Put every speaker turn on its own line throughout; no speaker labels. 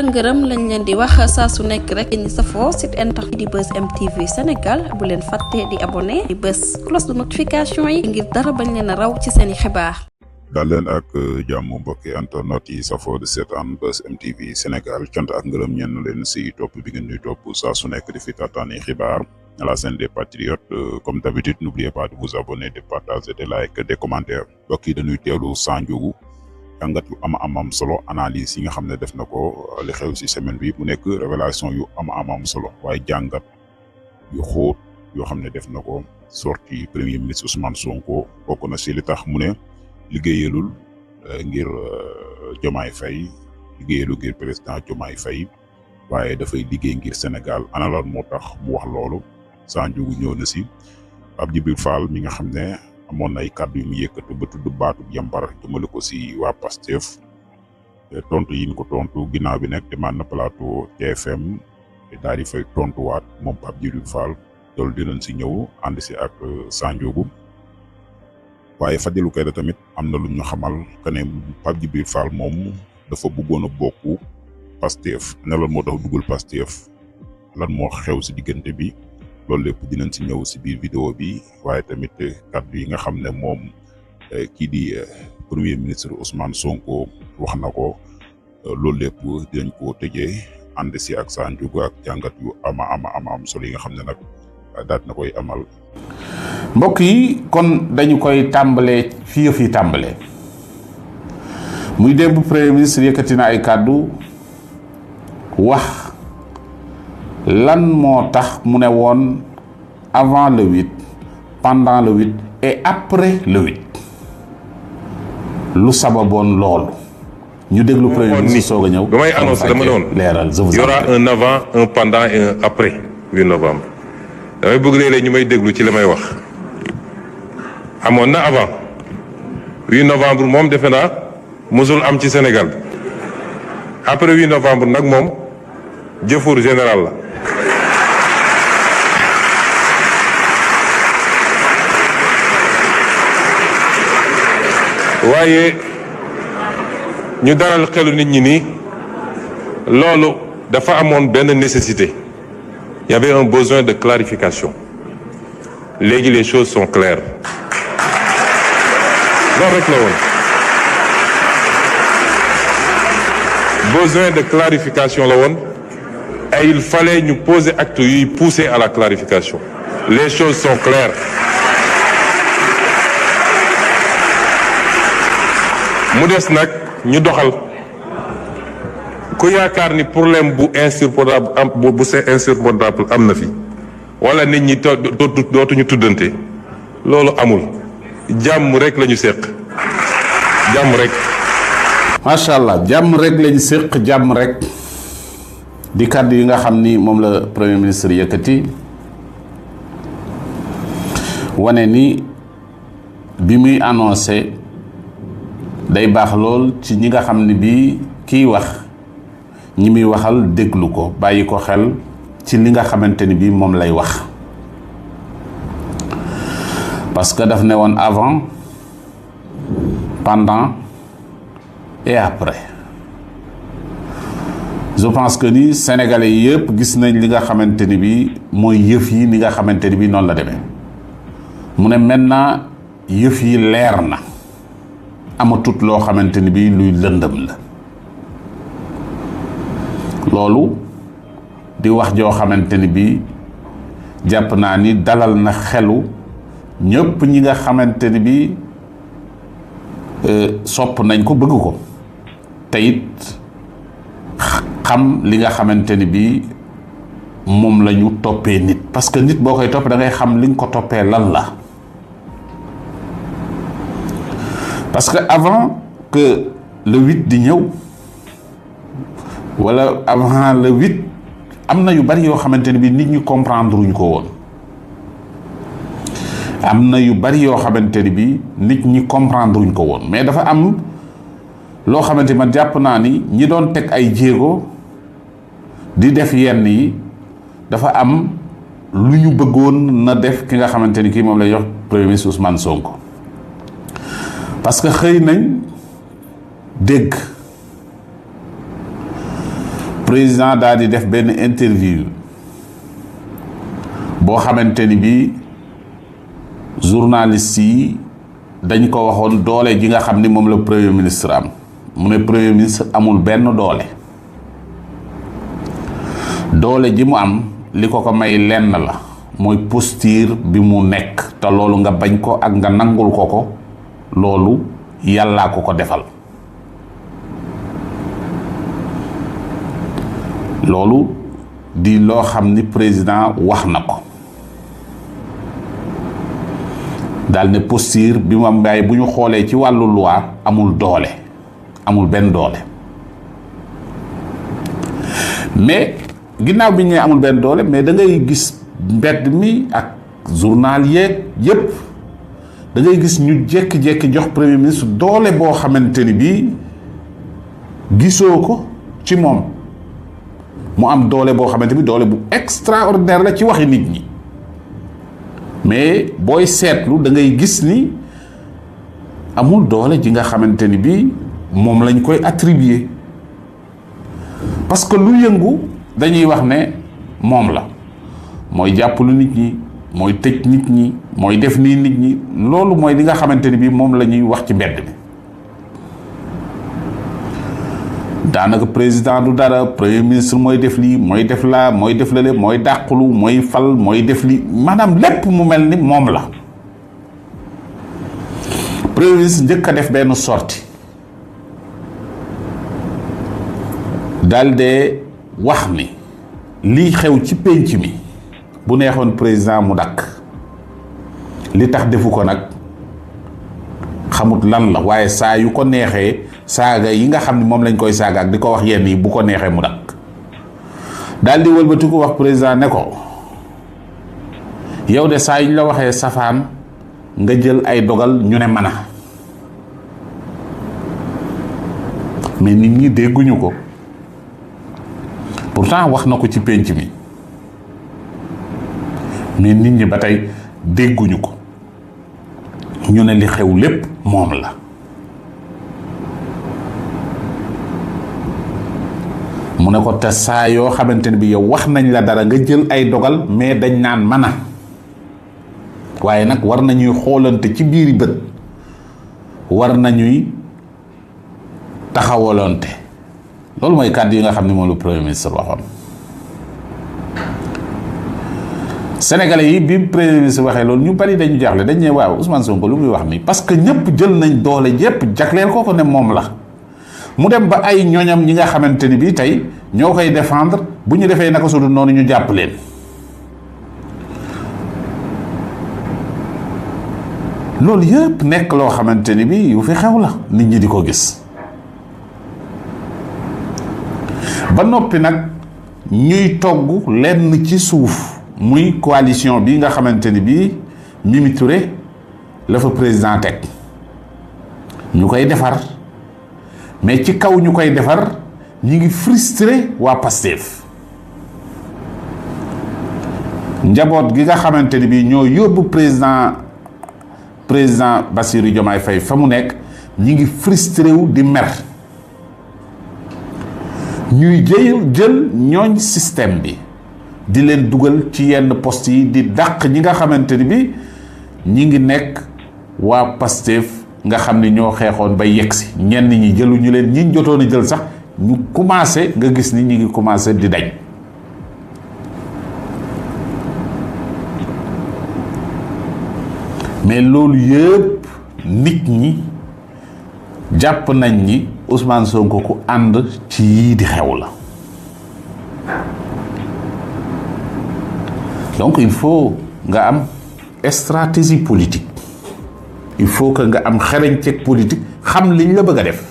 ngërëm lañ leen di wax saa su nekk rek ñi safoo site internet di Buzz M TV Sénégal bu leen fàtte di abonné di bës cloche de notification yi ngir dara bañ leen a raw ci seeni xibaar.
daal leen ak jàmm mbokki internet yi safoo di seetaan Buzz M TV Sénégal cant ak ngërëm ñenn leen si topp bi ngeen ñuy topp saa su nekk di fi tataani xibaar à la chaîne des patriotes. Comme d'habitude, n'oubliez pas de vous abonner, de partager, de liker, de commentaires. mbokk yi dañuy teewlu Sa Ndiogou jàngat yu am solo analyse yi nga xam ne def na ko li xew si semaine bi mu nekk révélation yu am solo waaye jàngat yu xóot yoo xam ne def na ko sorti premier ministre Ousmane Sonko bokk na si li tax mu ne liggéeyalul ngir Diomaye Faye liggéeyalul ngir président Diomaye Faye waaye dafay liggéey ngir Sénégal ana lan moo tax mu wax loolu. Sa Ndiogou ñëw na si Pape Djibril Fall mi nga xam ne amoon na ay kàddu yu mu yëkkatu ba tudd baatu yambar jëmale ko si waa Pastef tontu yi ñu ko tontu ginnaaw bi nag demaat na plateau TFM daal di fay tontuwaat moom Pape Djibril Fall loolu dinañ si ñëw ànd si ak Sa Ndiogou waaye Fadilou Keita tamit am na lu ñu xamal que ne Pape Djibril Fall moom dafa bëggoon a bokk Pastef ne lan moo tax duggul Pastef lan moo xew si diggante bi. loolu lépp dinañ si ñëw si biir vidéo bi waaye tamit kàddu yi nga xam ne moom kii di premier ministre Ousmane Sonko wax na ko loolu lépp dinañ koo tëjee ànd si ak Sa Ndiogou ak jàngat yu am solo yi nga xam ne nag daal na koy amal.
mbokk yi kon dañu koy tàmbalee fii tàmbalee muy démb premier ministre yëkkati na ay kàddu wax. lan moo tax mu ne woon avant le 8 pendant le 8 et après le 8 lu sababoon loolu ñu déglu premier ministre soog a ñëw.
ba may annoncé dama doon
leeral je vous
y aura un avant un pendant et un après 8 novembre. damay bëgg léeg-léeg ñu may déglu ci li may wax amoon na avant 8 novembre moom defe naa mosul am ci Sénégal après 8 novembre nag moom jëfur général la. waaye ñu dalal xelu nit ñi ni loolu dafa amoon benn nécessité il y avait un besoin de clarification léegi les choses sont claires loolu rek la woon besoin de clarification la woon et il fallait ñu poser acte yuy pousser à la clarification les choses sont claires. mu des nag ñu doxal ku yaakaar ni problème bu insurmontable am bu c'est insurmontable am na fi wala nit ñi dootuñu tuddante loolu amul jàmm rek la ñu séq jàmm rek.
macha allah jàmm rek la ñu séq jàmm rek di kàddu yi nga xam ni moom la premier ministre yëkkati wane ni bi muy annoncé. day baax lool ci ñi nga xam ne bii kiy wax ñi muy waxal déglu ko bàyyi ko xel ci li nga xamante ni bii moom lay wax parce que daf ne woon avant pendant et après je pense que ni sénégalais yëpp gis nañ li nga xamante ni bii mooy yëf yi ni nga xamante ni bii noonu la demee mu ne maintenant yëf yi leer na. amatut loo xamante ni bii luy lëndëm la loolu di wax joo xamante ni bii jàpp naa ni dalal na xelu ñëpp ñi nga xamante ni bii sopp nañ ko bëgg ko te it xam li nga xamante ni bii moom la ñu toppee nit parce que nit boo koy topp da ngay xam li nga ko toppee lan la. parce que avant que le 8 di ñëw wala avant le 8 am na yu bari yoo xamante ni bi nit ñi comprendre wuñ ko woon am na yu bari yoo xamante ni bi nit ñi comprendre wuñ ko woon mais dafa am loo xamante man jàpp naa ni ñi doon teg ay jéego di def yenn yi dafa am lu ñu bëggoon na def ki nga xamante ni kii moom lay jox premier ministre Ousmane Sonko parce que xëy nañ dégg président daal di def benn interview boo xamante ni bi journaliste yi dañ ko waxoon doole ji nga xam ni moom la premier ministre am mu ne premier ministre amul benn doole ji mu am li ko may lenn la mooy posture bi mu nekk te loolu nga bañ ko ak nga nangul ko loolu yàllaa ko defal loolu di loo xam ni président wax na ko daal ne posture bi mu am waaye bu ñu xoolee ci wàllu loi amul benn doole mais ginnaaw bi ñu amul benn doole mais da ngay gis mbedd mi ak journal yeeg yépp da ngay gis ñu jékki-jékki jox premier ministre doole boo xamante ni bii gisoo ko ci moom mu am doole boo xamante bi doole bu extraordinaire la ci waxi nit ñi mais booy seetlu da ngay gis ni amul doole ji nga xamante ni bii moom lañ koy attribuer parce que lu yëngu dañuy wax ne moom la mooy jàppalu nit ñi mooy tëj nit ñi mooy def nii nit ñi loolu mooy li nga xamante ni bii moom la ñuy wax ci mbedd mi daanaka président du dara premier ministre mooy def lii mooy def laa mooy def lale mooy dàqulu mooy fal mooy def lii maanaam lépp mu mel ni moom la premier ministre njëkk a def benn sortie daal de wax ni lii xew ci pénc mi bu neexoon président mu dakk li tax defu ko nag xamut lan la waaye saa yu ko neexee saaga yi nga xam ne moom lañ koy saaga ak di ko wax yenn yi bu ko neexee mu dakk daal di wëlbati ko wax président ne ko yow de saa yu ñu la waxee safaan nga jël ay dogal ñu ne mën a mais nit ñi dégguñu ko pourtant wax na ko ci pénc mi mais nit ñi ba tey dégguñu ko ñu ne li xew lépp moom la mu ne ko te saa yoo xamante ne bi yow wax nañ la dara nga jël ay dogal mais dañ naan mën a waaye nag war nañuy xoolante ci biiri bët war nañuy taxawalante loolu mooy kàddu yi nga xam ne moom lu premier ministre waxoon sénégalais yi bi premier ministre waxee loolu ñu bari dañu jaaxle dañ ne waaw Ousmane Sonko lu muy wax nii parce que ñëpp jël nañ doole yépp jagleel ko ne moom la mu dem ba ay ñoñam ñi nga xamante ni bii tey ñoo koy défendre bu ñu defee naka sudul noonu ñu jàpp leen loolu yëpp nekk loo xamante ni bii yu fi xew la nit ñi di ko gis ba noppi nag ñuy togg lenn ci suuf muy coalition bi nga xamante ni bii Mimi Touré la fa président teg ñu koy defar mais ci kaw ñu koy defar ñi ngi frustré waa Pastef njaboot gi nga xamante ni bii ñoo yóbbu président Bassirou Diomaye Faye fa mu nekk ñi ngi frustré wu di mer ñuy jël ñooñ système bi di leen dugal ci yenn poste yi di dàq ñi nga xamante ni bi ñi ngi nekk waa Pastef nga xam ni ñoo xeexoon ba yegsi ñenn ñi jëluñu leen ñi jotoon a jël sax ñu commencé nga gis ni ñi ngi commencé di dañ mais loolu yëpp nit ñi jàpp nañ ni Ousmane Sonko ku ànd ci yii di xew la donc il faut nga am stratégie politique il faut que nga am xarañteeg politique xam liñ la bëgg a def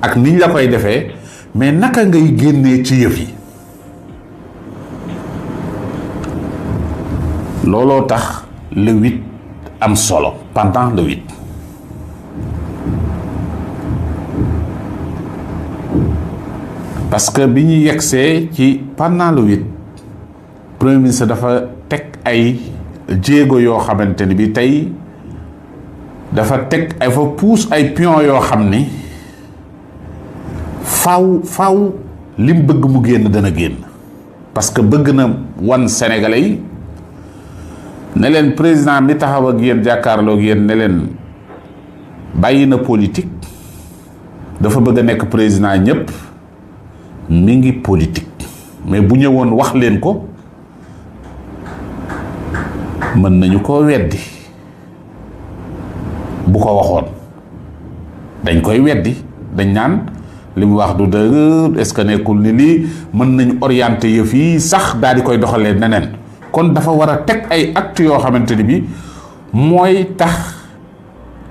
ak niñ la koy defee mais naka ngay génnee ci yëf yi looloo tax le 8 am solo pendant le 8 parce que bi ñu yegsee ci pendant le 8 premier ministre dafa teg ay jéego yoo xamante ni bi tey dafa teg ay fa puus ay pion yoo xam ni faw lim bëgg mu génn dana génn parce que bëgg na wan Sénégalais yi ne leen président mi taxaw ak yéen jàkkaarloog yéen ne leen bàyyi na politique dafa bëgg a nekk président ñëpp mi ngi politique mais bu ñëwoon wax leen ko mën nañu koo weddi bu ko waxoon dañ koy weddi dañ naan li mu wax du dëgg est-ce que nekkul ni lii mën nañ orienté yëf yi sax daal di koy doxalee neneen kon dafa war a teg ay actes yoo xamante ni bi mooy tax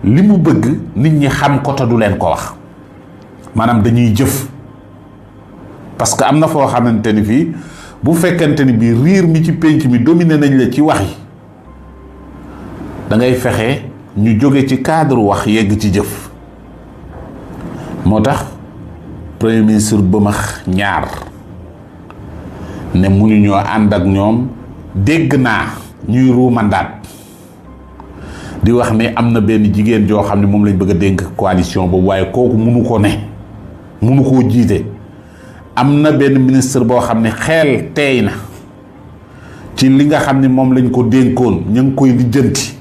li mu bëgg nit ñi xam ko te du leen ko wax maanaam dañuy jëf parce que am na foo xamante ni fii bu fekkente ni bi riir mi ci pénc mi dominé nañ la ci wax yi da ngay fexe ñu jóge ci cadre wax yegg ci jëf moo tax premier ministre bëmax ñaar ne mënuñoo ànd ak ñoom dégg naa ñuy ruumandaat di wax ne am na benn jigéen joo xam ne moom lañ bëgg a dénk coalition boobu waaye kooku mënu ko ne mënu koo jiite am na benn ministre boo xam ne xel teey na ci li nga xam ne moom lañ ko dénkoon ñu ngi koy lijjanti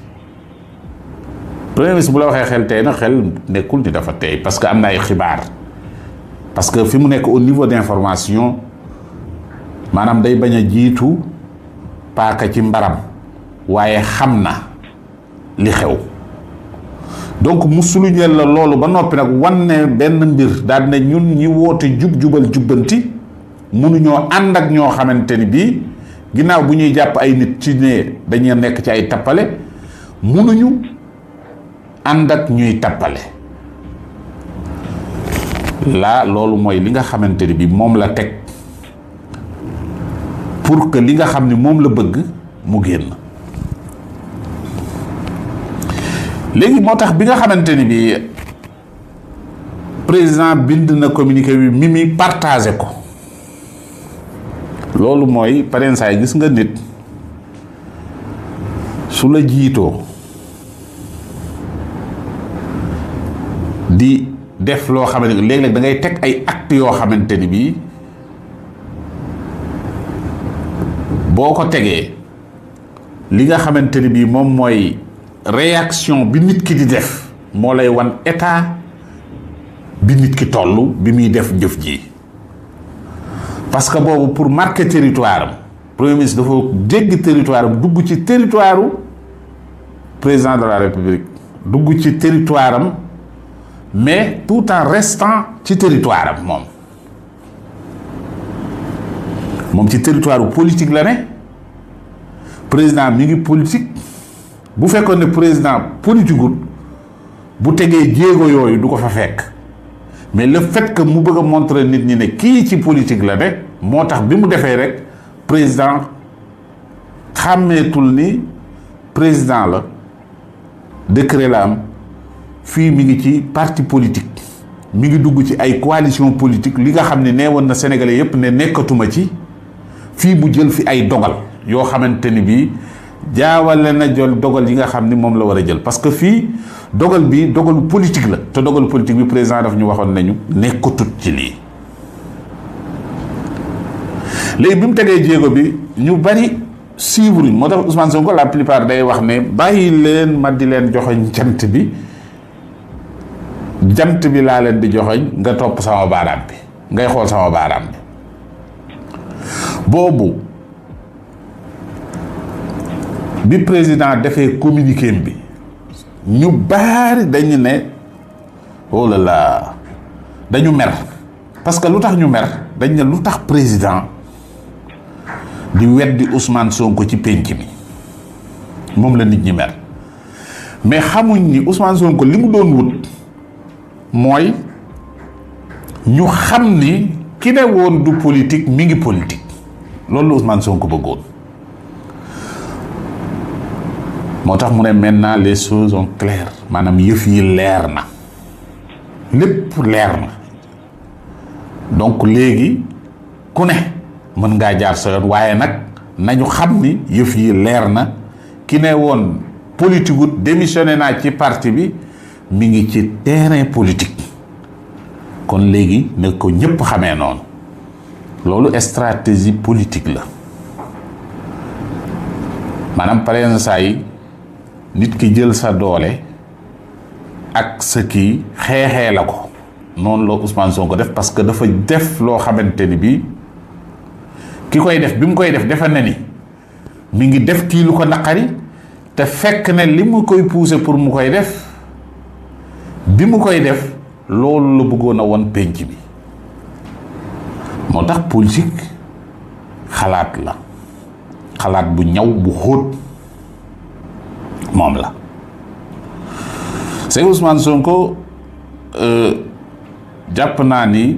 premier ministre bu la waxee xel teey na xel nekkul ni dafa teey parce que am na ay xibaar parce que fi mu nekk au niveau d'information maanaam day bañ a jiitu paaka ci mbaram waaye xam na li xew donc musulu ñel la loolu ba noppi nag wan ne benn mbir daal ne ñun ñi woote jub-jubal jubbanti mënuñoo ànd ak ñoo xamante ni bii ginnaaw bu ñuy jàpp ay nit ci ne dañuy nekk ci ay tappale mënuñu ànd ak ñuy tappale loolu mooy li nga xamante ni bii moom la teg pour que li nga xam ni moom la bëgg mu génn léegi moo tax bi nga xamante ni bi président bind na communiqué bi Mimi partagé ko loolu mooy pareen saay gis nga nit su la jiitoo di def loo xamante ni léeg-léeg da ngay teg ay actes yoo xamante ni bi boo ko tegee li nga xamante ni bii moom mooy réaction bi nit ki di def moo lay wan état bi nit ki toll bi muy def jëf ji parce que boobu pour marquer territoire am premier ministre dafa jéggi territoire am dugg ci territoire président de la république dugg ci territoire am mais tout en restant ci territoire am moom ci territoire politique la ne président mi ngi politique bu fekkoon ne président politiqueul bu tegee jéego yooyu du ko fa fekk mais le fait que mu bëgg a montrer nit ñi ne kii ci politique la ne moo tax bi mu defee rek président xàmmeetul ni président la décret la am fii mi ngi ci parti politique mi ngi dugg ci ay coalition politique li nga xam ne nee woon na sénégalais yépp ne nekkatuma ci fii bu jël fi ay dogal yoo xamante ni bii jaawale na jël dogal yi nga xam ni moom la war a jël parce que fii dogal bi dogalu politique la te dogalu politique bi président daf ñu waxoon nañu nekkatut ci lii léegi bi mu tegee jéego bi ñu bari suivre moo tax Ousmane Sonko la plupart day wax ne bàyyi leen ma di leen joxoñ jant bi laa leen di joxoñ nga topp sama baaraam bi ngay xool sama baaraam bi boobu bi président defee communiqué bi ñu bari dañu ne oh là là dañu mer parce que lu tax ñu mer dañ ne lu tax président di weddi Ousmane Sonko ci penc mi moom la nit ñi mer mais xamuñ ni Ousmane Sonko li mu doon wut mooy ñu xam ni ki ne woon du politique mi ngi politique loolu la Ousmane Sonko bëggoon moo tax mu ne maintenant les choses sont claires maanaam yëf yi leer na lépp leer na donc léegi ku ne mën ngaa jaar sa yoon waaye nag nañu xam ni yëf yi leer na ki ne woon politique wut démissionné naa ci parti bi mi ngi ci terrain politique kon léegi ne ko ñëpp xamee noonu loolu stratégie politique la maanaam par saa yi nit ki jël sa doole ak sa kii xeexee la ko noonu la Ousmane Sonko def parce que dafa def loo xamante ni bii ki koy def bi mu koy def defe na ni mi ngi def kii lu ko naqari te fekk ne li mu koy pousser pour mu koy def bi mu koy def loolu la bëggoon a won penc bi moo tax politique xalaat la xalaat bu ñaw bu xóot moom la c'est Ousmane Sonko jàpp naa ni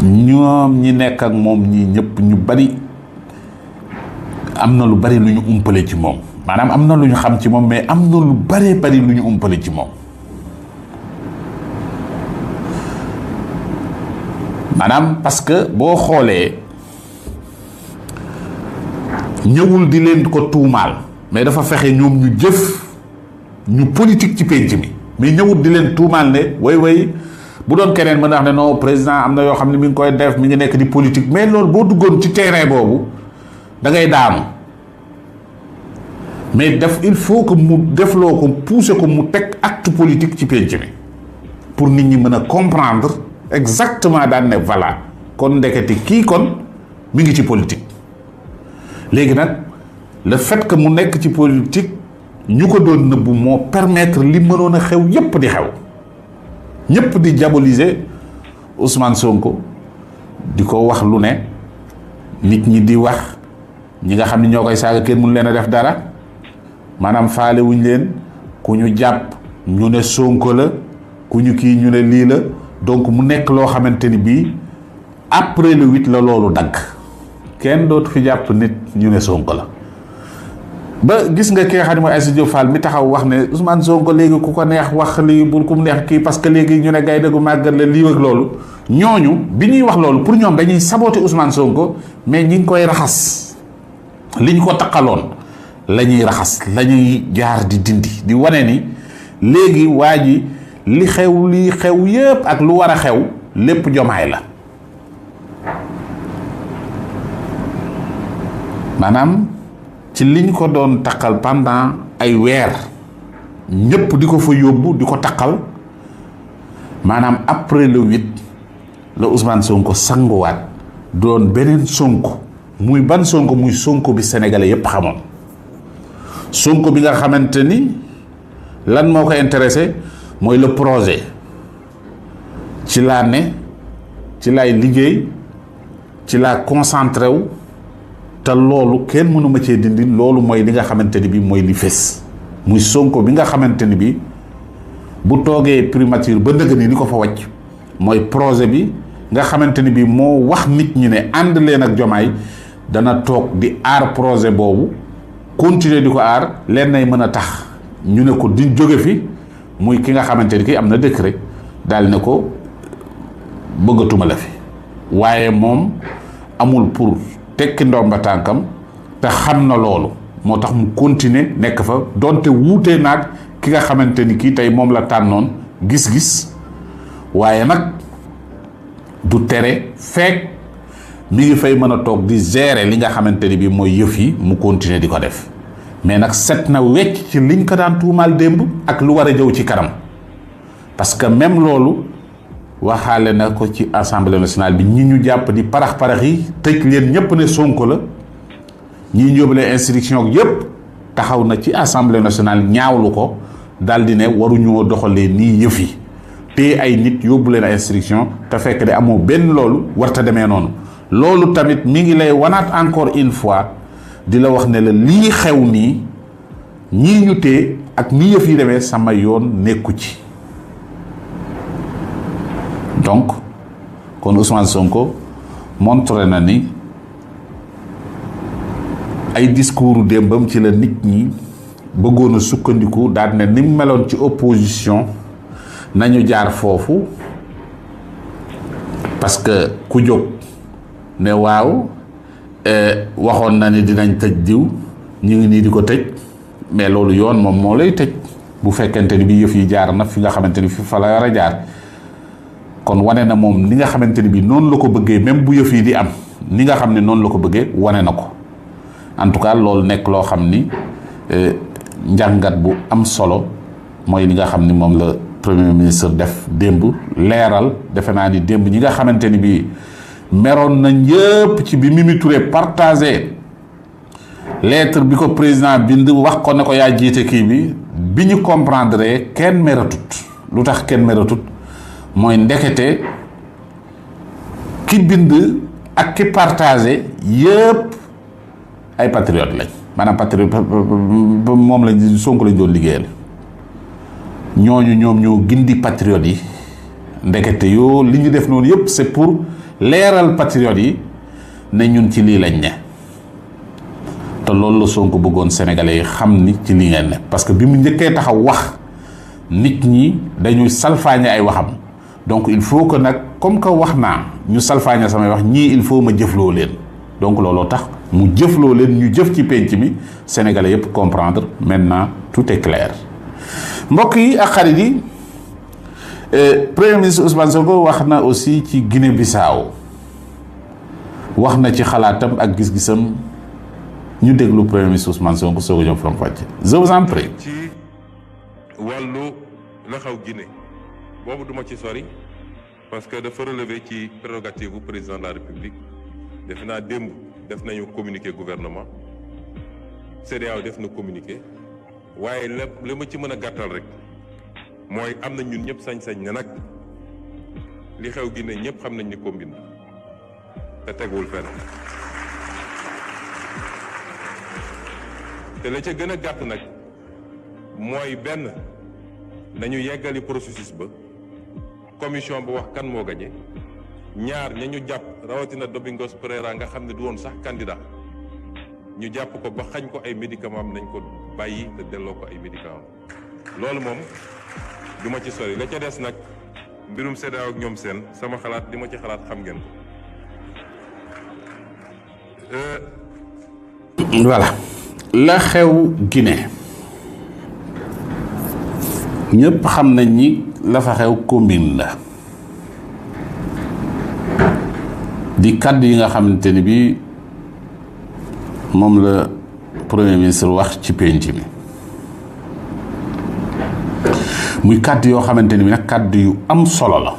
ñoom ñi nekk ak moom ñi ñëpp ñu bari am na lu bari lu ñu umpale ci moom maanaam am na lu ñu xam ci moom mais am na lu baree bari lu ñu umpale ci moom maanaam parce que boo xoolee ñëwul di leen ko tuumaal mais dafa fexe ñoom ñu jëf ñu politique ci penc mi mais ñëwul di leen tuumaal ne way bu doon keneen mën a wax ne non président am na yoo xam ne mi ngi koy def mi ngi nekk di politique mais loolu boo duggoon ci terrain boobu da ngay daanu mais il faut que mu defloo ko pousser ko mu teg acte politique ci penc mi pour nit ñi mën a comprendre exactement daan ne voilà kon ndekete kii kon mi ngi ci politique léegi nag le fait que mu nekk ci politique ñu ko doon nëbbu moo permettre li mënoon a xew yépp di xew ñëpp di diaboliser Ousmane Sonko di ko wax lu ne nit ñi di wax ñi nga xam ne ñoo koy saaga kenn mënu leen a def dara maanaam faale wuñ leen ku ñu jàpp ñu ne Sonko la ku ñu kii ñu ne lii la donc mu nekk loo xamante ni bii après le 8 la loolu dagg kenn dootu fi jàpp nit ñu ne Sonko la ba gis nga ki nga xam ne mooy Aïssatou Diop Fall mi taxaw wax ne Ousmane Sonko léegi ku ko neex wax lii bul ku mu neex kii parce que léegi ñu ne gaynde gu màggat la lii ak loolu ñooñu bi ñuy wax loolu pour ñoom dañuy saboter Ousmane Sonko mais ñi ngi koy raxas liñ ko taqaloon la ñuy raxas la ñuy jaar di dindi di wane ni léegi waa ji li xew yépp ak lu war a xew lépp Jomaay la maanaam ci liñ ko doon taqal pendant ay weer ñëpp di ko fa yóbbu di ko taqal maanaam après le 8 la Ousmane Sonko sanguwaat doon beneen Sonko muy ban Sonko muy Sonko bi sénégalais yépp xamoon Sonko bi nga xamante ni lan moo ko intéressé mooy le projet ci laa ne ci laay liggéey ci laa concentré wu te loolu kenn mënu ma cee dindi loolu mooy li nga xamante ni bi mooy li fés muy Sonko bi nga xamante ni bi bu toogee primature ba ndëgg ni ko fa wàcc mooy projet bi nga xamante ni bi moo wax nit ñi ne ànd leen ak Jomaay dana toog di aar projet boobu continuer di ko aar leen nay mën a tax ñu ne ko di jóge fi muy ki nga xamante ni ki am na décret daal ne ko bëggatuma la fi waaye moom amul pour tekki ndomba tànkam te xam na loolu moo tax mu continuer nekk fa donte wuutee naag ki nga xamante ni kii tey moom la tànnoon gis-gis waaye nag du tere fekk mi ngi fay mën a toog di gérer li nga xamante ni bi mooy yëf yi mu continuer di ko def mais nag set na wecc ci liñ ko daan tuumaal démb ak lu war a jëw ci kanam parce que même loolu waxaale na ko ci assemblée nationale bi ñi ñu jàpp di parax yi tëj leen ñëpp ne Sonko la ñi ñu yóbbulee instruction yëpp taxaw na ci assemblée nationale ñaawlu ko daal di ne waruñoo doxalee nii yëf yi te ay nit yóbbu leen instruction te fekk de amoo benn loolu warta demee noonu loolu tamit mi ngi lay wanaat encore une fois di la wax ne la lii xew nii ñii ñu tee ak nii yëf yi demee sama yoon nekku ci donc kon Ousmane Sonko montré na ni ay discours démbam ci la nit ñi bëggoon a sukkandiku daal ne ni mu meloon ci opposition nañu jaar foofu parce que ku jóg ne waaw waxoon na ni dinañ tëj diw ñu ngi nii di ko tëj mais loolu yoon moom moo lay tëj bu fekkente ni bi yëf yi jaar na fi nga xamante ni fi fa la war a jaar kon wane na moom ni nga xamante ni bi noonu la ko bëggee, même bu yëf yi di am ni nga xam ne noonu la ko bëggee wane na ko. En tout cas loolu nekk loo xam ni njàngat bu am solo mooy li nga xam ni moom la premier ministre def démb, leeral. Defe naa ni démb ñi nga xamante ni bi meroon nañ yëpp ci bi Mimi Touré partagé lettre bi ko président bind wax ko ne ko yaa jiite kii bi ñu comprendre kenn meratut. lu tax kenn meratut mooy ndekete ki bind ak ki partagé yëpp ay patriote lañ, maanaam patriote moom lañ Sonko lañ doon liggéeyal. ñooñu ñoom ñoo gindi patriote yi. ndekete yoo li ñu def noonu yëpp c'est pour leeral patriote yi ne ñun ci lii lañ ne. te loolu la Sonko bëggoon sénégalais yi xam ni ci lii ngeen ne, parce que bi mu njëkkee taxaw wax nit ñi dañuy salfaañe ay waxam. donc il faut que nag comme que wax naa ñu salfaañe samay wax ñii il faut ma jëfloo leen. donc looloo tax mu jëfloo leen ñu jëf ci penc mi sénégalais yëpp comprendre. Maintenant tout est clair. mbokk yi ak xarit yi, premier ministre Ousmane Sonko wax na aussi ci Guinée-Bissau, wax na ci xalaatam ak gis-gisam. ñu déglu premier ministre Ousmane Sonko soog a ñëw faram fàcce. Je vous en prie.
ci wàllu la xaw Guinée boobu duma ci sori parce que dafa relever ci prérogative bu président de la République. defe naa démb def nañu communiqué gouvernement, CEDEAO def na communiqué, waaye li ma ci mën a gàttal rek mooy am na ñun ñëpp sañ-sañ ne nag li xew Guinée ñëpp xam nañ ni ko mbind te teguwul fenn. te la ca gën a gàtt nag mooy benn nañu yeggali processus ba, commission ba wax kan moo gañe. ñaar ña ñu jàpp rawatina Domingos Pereira nga xam ne du woon sax candidat, ñu jàpp ko ba xañ ko ay médicaments am nañ ko bàyyi te delloo ko ay médicaments. loolu moom du ma ci sori. la ca des nag mbirum CEDEAO ak ñoom seen sama xalaat li ma ci xalaat xam ngeen
ko. voilà la xew Guinée ñëpp xam nañ ni la fa xew combine la. di kàddu yi nga xamante ni bi moom la premier ministre wax ci penc mi muy kàddu yoo xamante ni bi nag kàddu yu am solo la,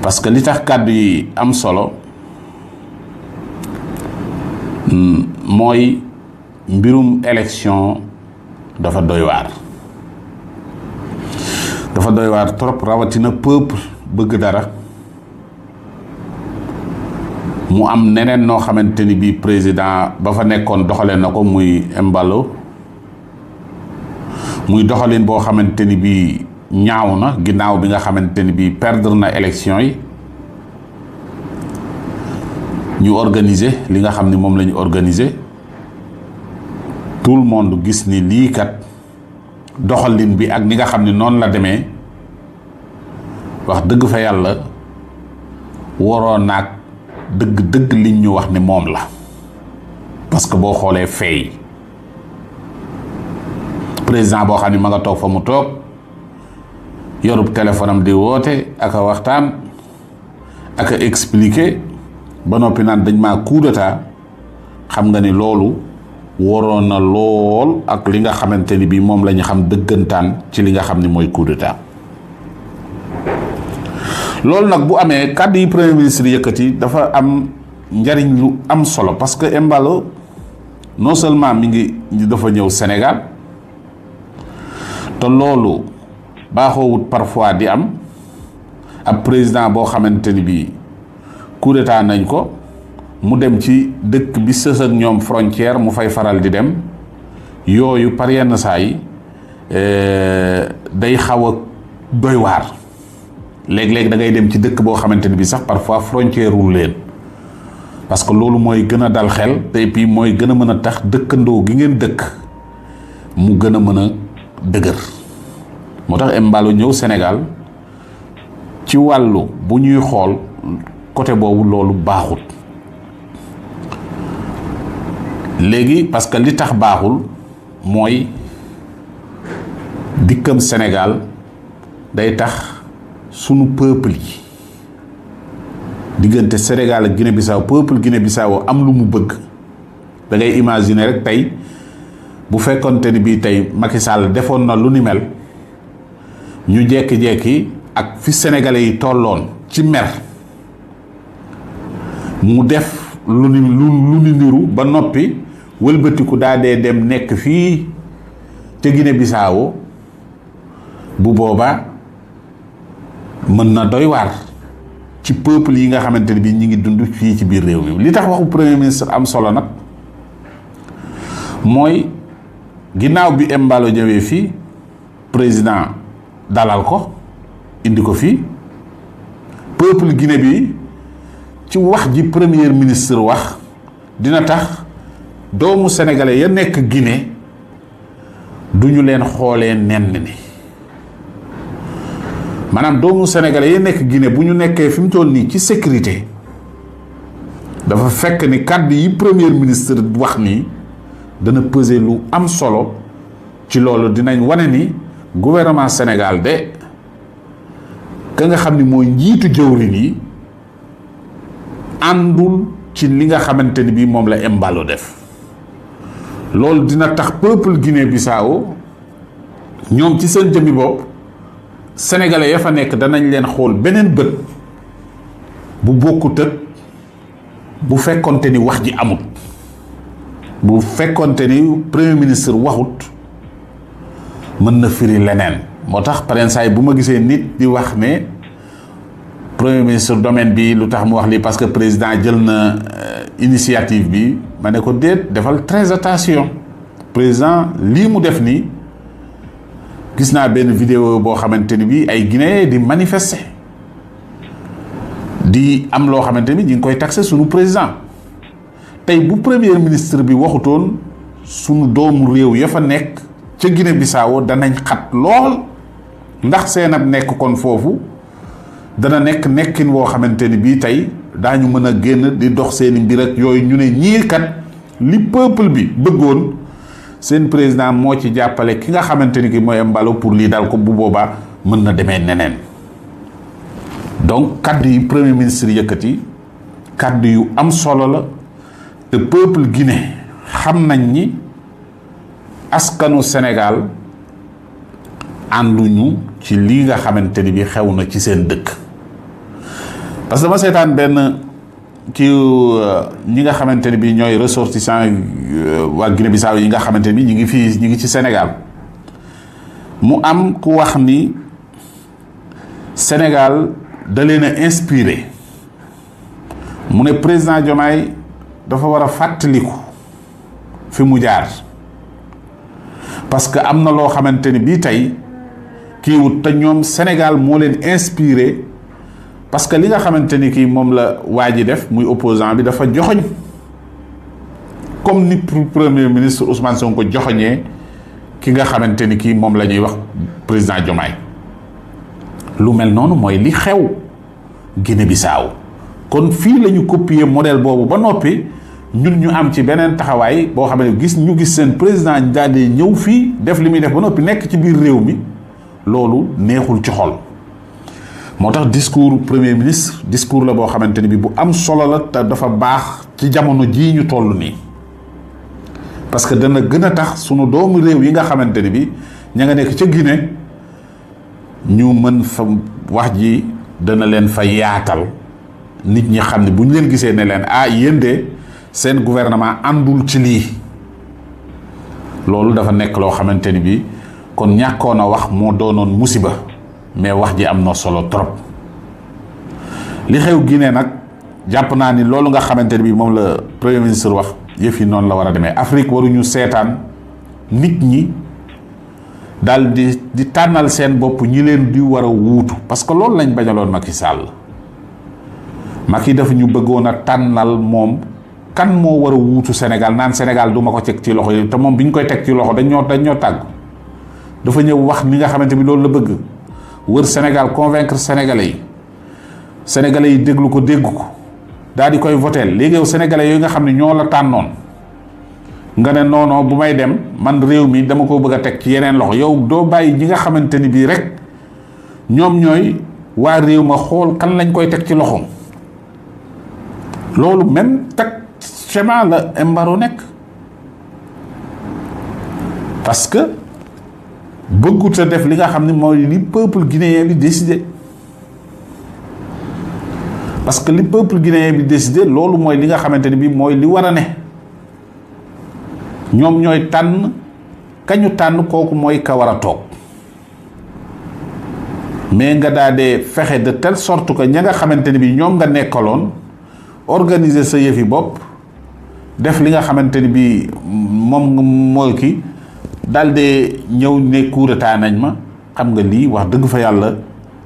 parce que li tax kàddu yi am solo mooy mbirum élection dafa doy waar trop, rawatina peuple bëgg dara mu am neneen noo xamante ni bii président ba fa nekkoon doxalee na ko, muy Embalo, muy doxalin boo xamante ni bii ñaaw na ginnaaw bi nga xamante ni bii perdre na élection yi. ñu organiser li nga xam ni moom la ñu organiser, tout le monde gis ni lii kat doxalin bi ak ni nga xam ni noonu la demee, wax dëgg fa yàlla waroon naag dëgg liñ ñu wax ni moom la. parce que boo xoolee fay président boo xam ni ma nga toog fa mu toog yorub téléphone am di woote ak a waxtaan ak a expliquer ba noppi naan dañ maa coup d'état, xam nga ni loolu waroon na lool ak li nga xamante ni bii moom la ñu xam dëggantaan ci li nga xam ni mooy coup d'état. loolu nag bu amee kàddu yi premier ministre yëkkati dafa am njariñ lu am solo, parce que Embalo non seulement mi ngi dafa ñëw Sénégal, te loolu baaxoowut parfois di am ab président boo xamante ni bii coup d'état nañ ko mu dem ci dëkk bi sës ak ñoom frontière mu fay faral di dem. yooyu par yenn saa yi day xaw a doy waar. léeg-léeg da ngay dem ci dëkk boo xamante ni bii sax parfois frontière wul leen, parce que loolu mooy gën a dal xel, te puis mooy gën a mën a tax dëkkandoo gi ngeen dëkk mu gën a mën a dëgër. moo tax Embalo ñëw Sénégal ci wàllu bu ñuy xool côté boobu loolu baaxul. léegi parce que li tax baaxul mooy dikkam Sénégal day tax sunu peuple yi diggante Sénégal ak Guinée-Bissau peuple Guinée-Bissau am lu mu bëgg da ngay imaginer rek tey bu fekkonte ni bii tey Macky Sall defoon na lu ni mel ñu jekki-jekki ak fi sénégalais yi tolloon ci mer mu def lu ni niru ba noppi wëlbatiku daa dee dem nekk fii ca Guinée-Bissau bu boobaa mën na doy waar ci peuple yi nga xamante ne bii ñi ngi dund fii ci biir réew mi li tax waxu premier ministre am solo nag mooy ginnaaw bi Embalo ñëwee fii président dalal ko indi ko fii peuple Guinée bi ci wax ji premier ministre wax dina tax doomu sénégalais ya nekk Guinée duñu leen xoolee nenn ni maanaam doomu sénégalais ya nekk Guinée bu ñu nekkee fi mu toll nii ci sécurité dafa fekk ni kàddu yi premier ministre wax nii dana peser lu am solo ci loolu dinañ wane ni gouvernement Sénégal de ka nga xam ni mooy njiitu jëwriñ yi àndul ci li nga xamante ni bii moom la Embalo def loolu dina tax peuple Guinée-Bissau ñoom ci seen jëmmi bopp sénégalais ya fa nekk danañ leen xool beneen bët bu bokkut ak bu fekkonte ni wax ji amut bu fekkonte ni premier ministre waxut mën na firi leneen moo tax parensaay bu ma gisee nit di wax ne premier ministre domaine bi lu tax mu wax lii parce que président jël na initiative bi ma ne ko déet defal très attention président lii mu def nii gis naa benn vidéo boo xamante ni bi ay Guinéen di manifester di am loo xamante ni ñu ngi koy taxé sunu président tey bu premier ministre bi waxutoon sunu doomu réew ya fa nekk ca Guinée-Bissau danañ xat lool ndax seen ab nekk kon foofu dana nekk nekkin woo xamante ni bii tey daañu mën a génn di dox seeni mbir ak yooyu ñu ne ñii kat li peuple bi bëggoon seen président moo ci jàppale ki nga xamante ni ki mooy Embalo pour lii dal ko bu boobaa mën na demee neneen donc kaddu yi premier ministre yëkkati kaddu yu am solo la te peuple Guinée xam nañ ni askanu Sénégal ànduñu ci lii nga xamante ni bi xew na ci seen dëkk parce que dama seetaan benn ci ñi nga xamante ni bi ñooy ressortissants waa Guinée-Bissau yi nga xamante ni bi ñi ngi ci Sénégal mu am ku wax ni Sénégal da leen a inspiré mu ne président Diomaye dafa war a fàttaliku fi mu jaar parce que am na loo xamante ni bii tey kii wut te ñoom Sénégal moo leen inspiré parce que li nga xamante ni kii moom la waa ji def muy opposant bi dafa joxoñ comme ni premier ministre Ousmane Sonko joxoñee ki nga xamante ni kii moom la ñuy wax président Diomaye lu mel noonu mooy li xew Guinée-Bissau kon fii la ñu copier modèle boobu ba noppi ñun ñu am ci beneen taxawaay boo xam ne gis seen président daal di ñëw fii def li muy def ba noppi nekk ci biir réew mi loolu neexul ci xol moo tax discours premier ministre discours la boo xamante ni bi bu am solo la te dafa baax ci jamono jii ñu toll nii parce que dana gën a tax sunu doomu réew yi nga xamante ni bi ña nga nekk ca Guinée ñu mën fa wax ji dana leen fa yaatal nit ñi xam ne bu ñu leen gisee ne leen yéen de seen gouvernement àndul ci lii loolu dafa nekk loo xamante ni bi kon ñàkkoon a wax moo doonoon musiba mais wax ji am na solo trop li xew Guinée nag jàpp naa ni loolu nga xamante ni bi moom la premier ministre wax yëf yi noonu la war a demee Afrique waruñu seetaan nit ñi daal di tànnal seen bopp ñi leen di war a wuutu parce que loolu lañ bañaloon Macky Sall Macky dafa ñu bëggoon a tànnal moom kan moo war a wuutu Sénégal naan Sénégal du ma ko teg ci loxo yi te moom bi ñu koy teg ci loxo dañ ñoo tàggu dafa ñëw wax ni nga xamante bi loolu la bëgg wër Sénégal convaincre sénégalais yi déglu ko dégg ko daal di koy voteel léegi yow sénégalais yooyu nga xam ne ñoo la tànnoon nga ne non bu may dem man réew mi dama ko bëgg a teg ci yeneen loxo yow doo bàyyi ñi nga xamante ni bii rek ñoom ñooy waa réew ma xool kan lañ koy teg ci loxoom. loolu même teg schéma la Embaro nekk parce que bëggut a def li nga xam ne mooy li peuple guinéen bi décidé parce que li peuple guinéen bi décidé loolu mooy li nga xamante ni bii mooy li war a ne ñoom ñooy tànn kañu tànn kooku mooy ka war a toog mais nga daa dee fexe de telle sorte que ña nga xamante ni bii ñoom nga nekkaloon organiser sa yëfi bopp def li nga xamante ni bii moom mooy ki daal de ñëw ne coup d'état nañ ma xam nga lii wax dëgg fa yàlla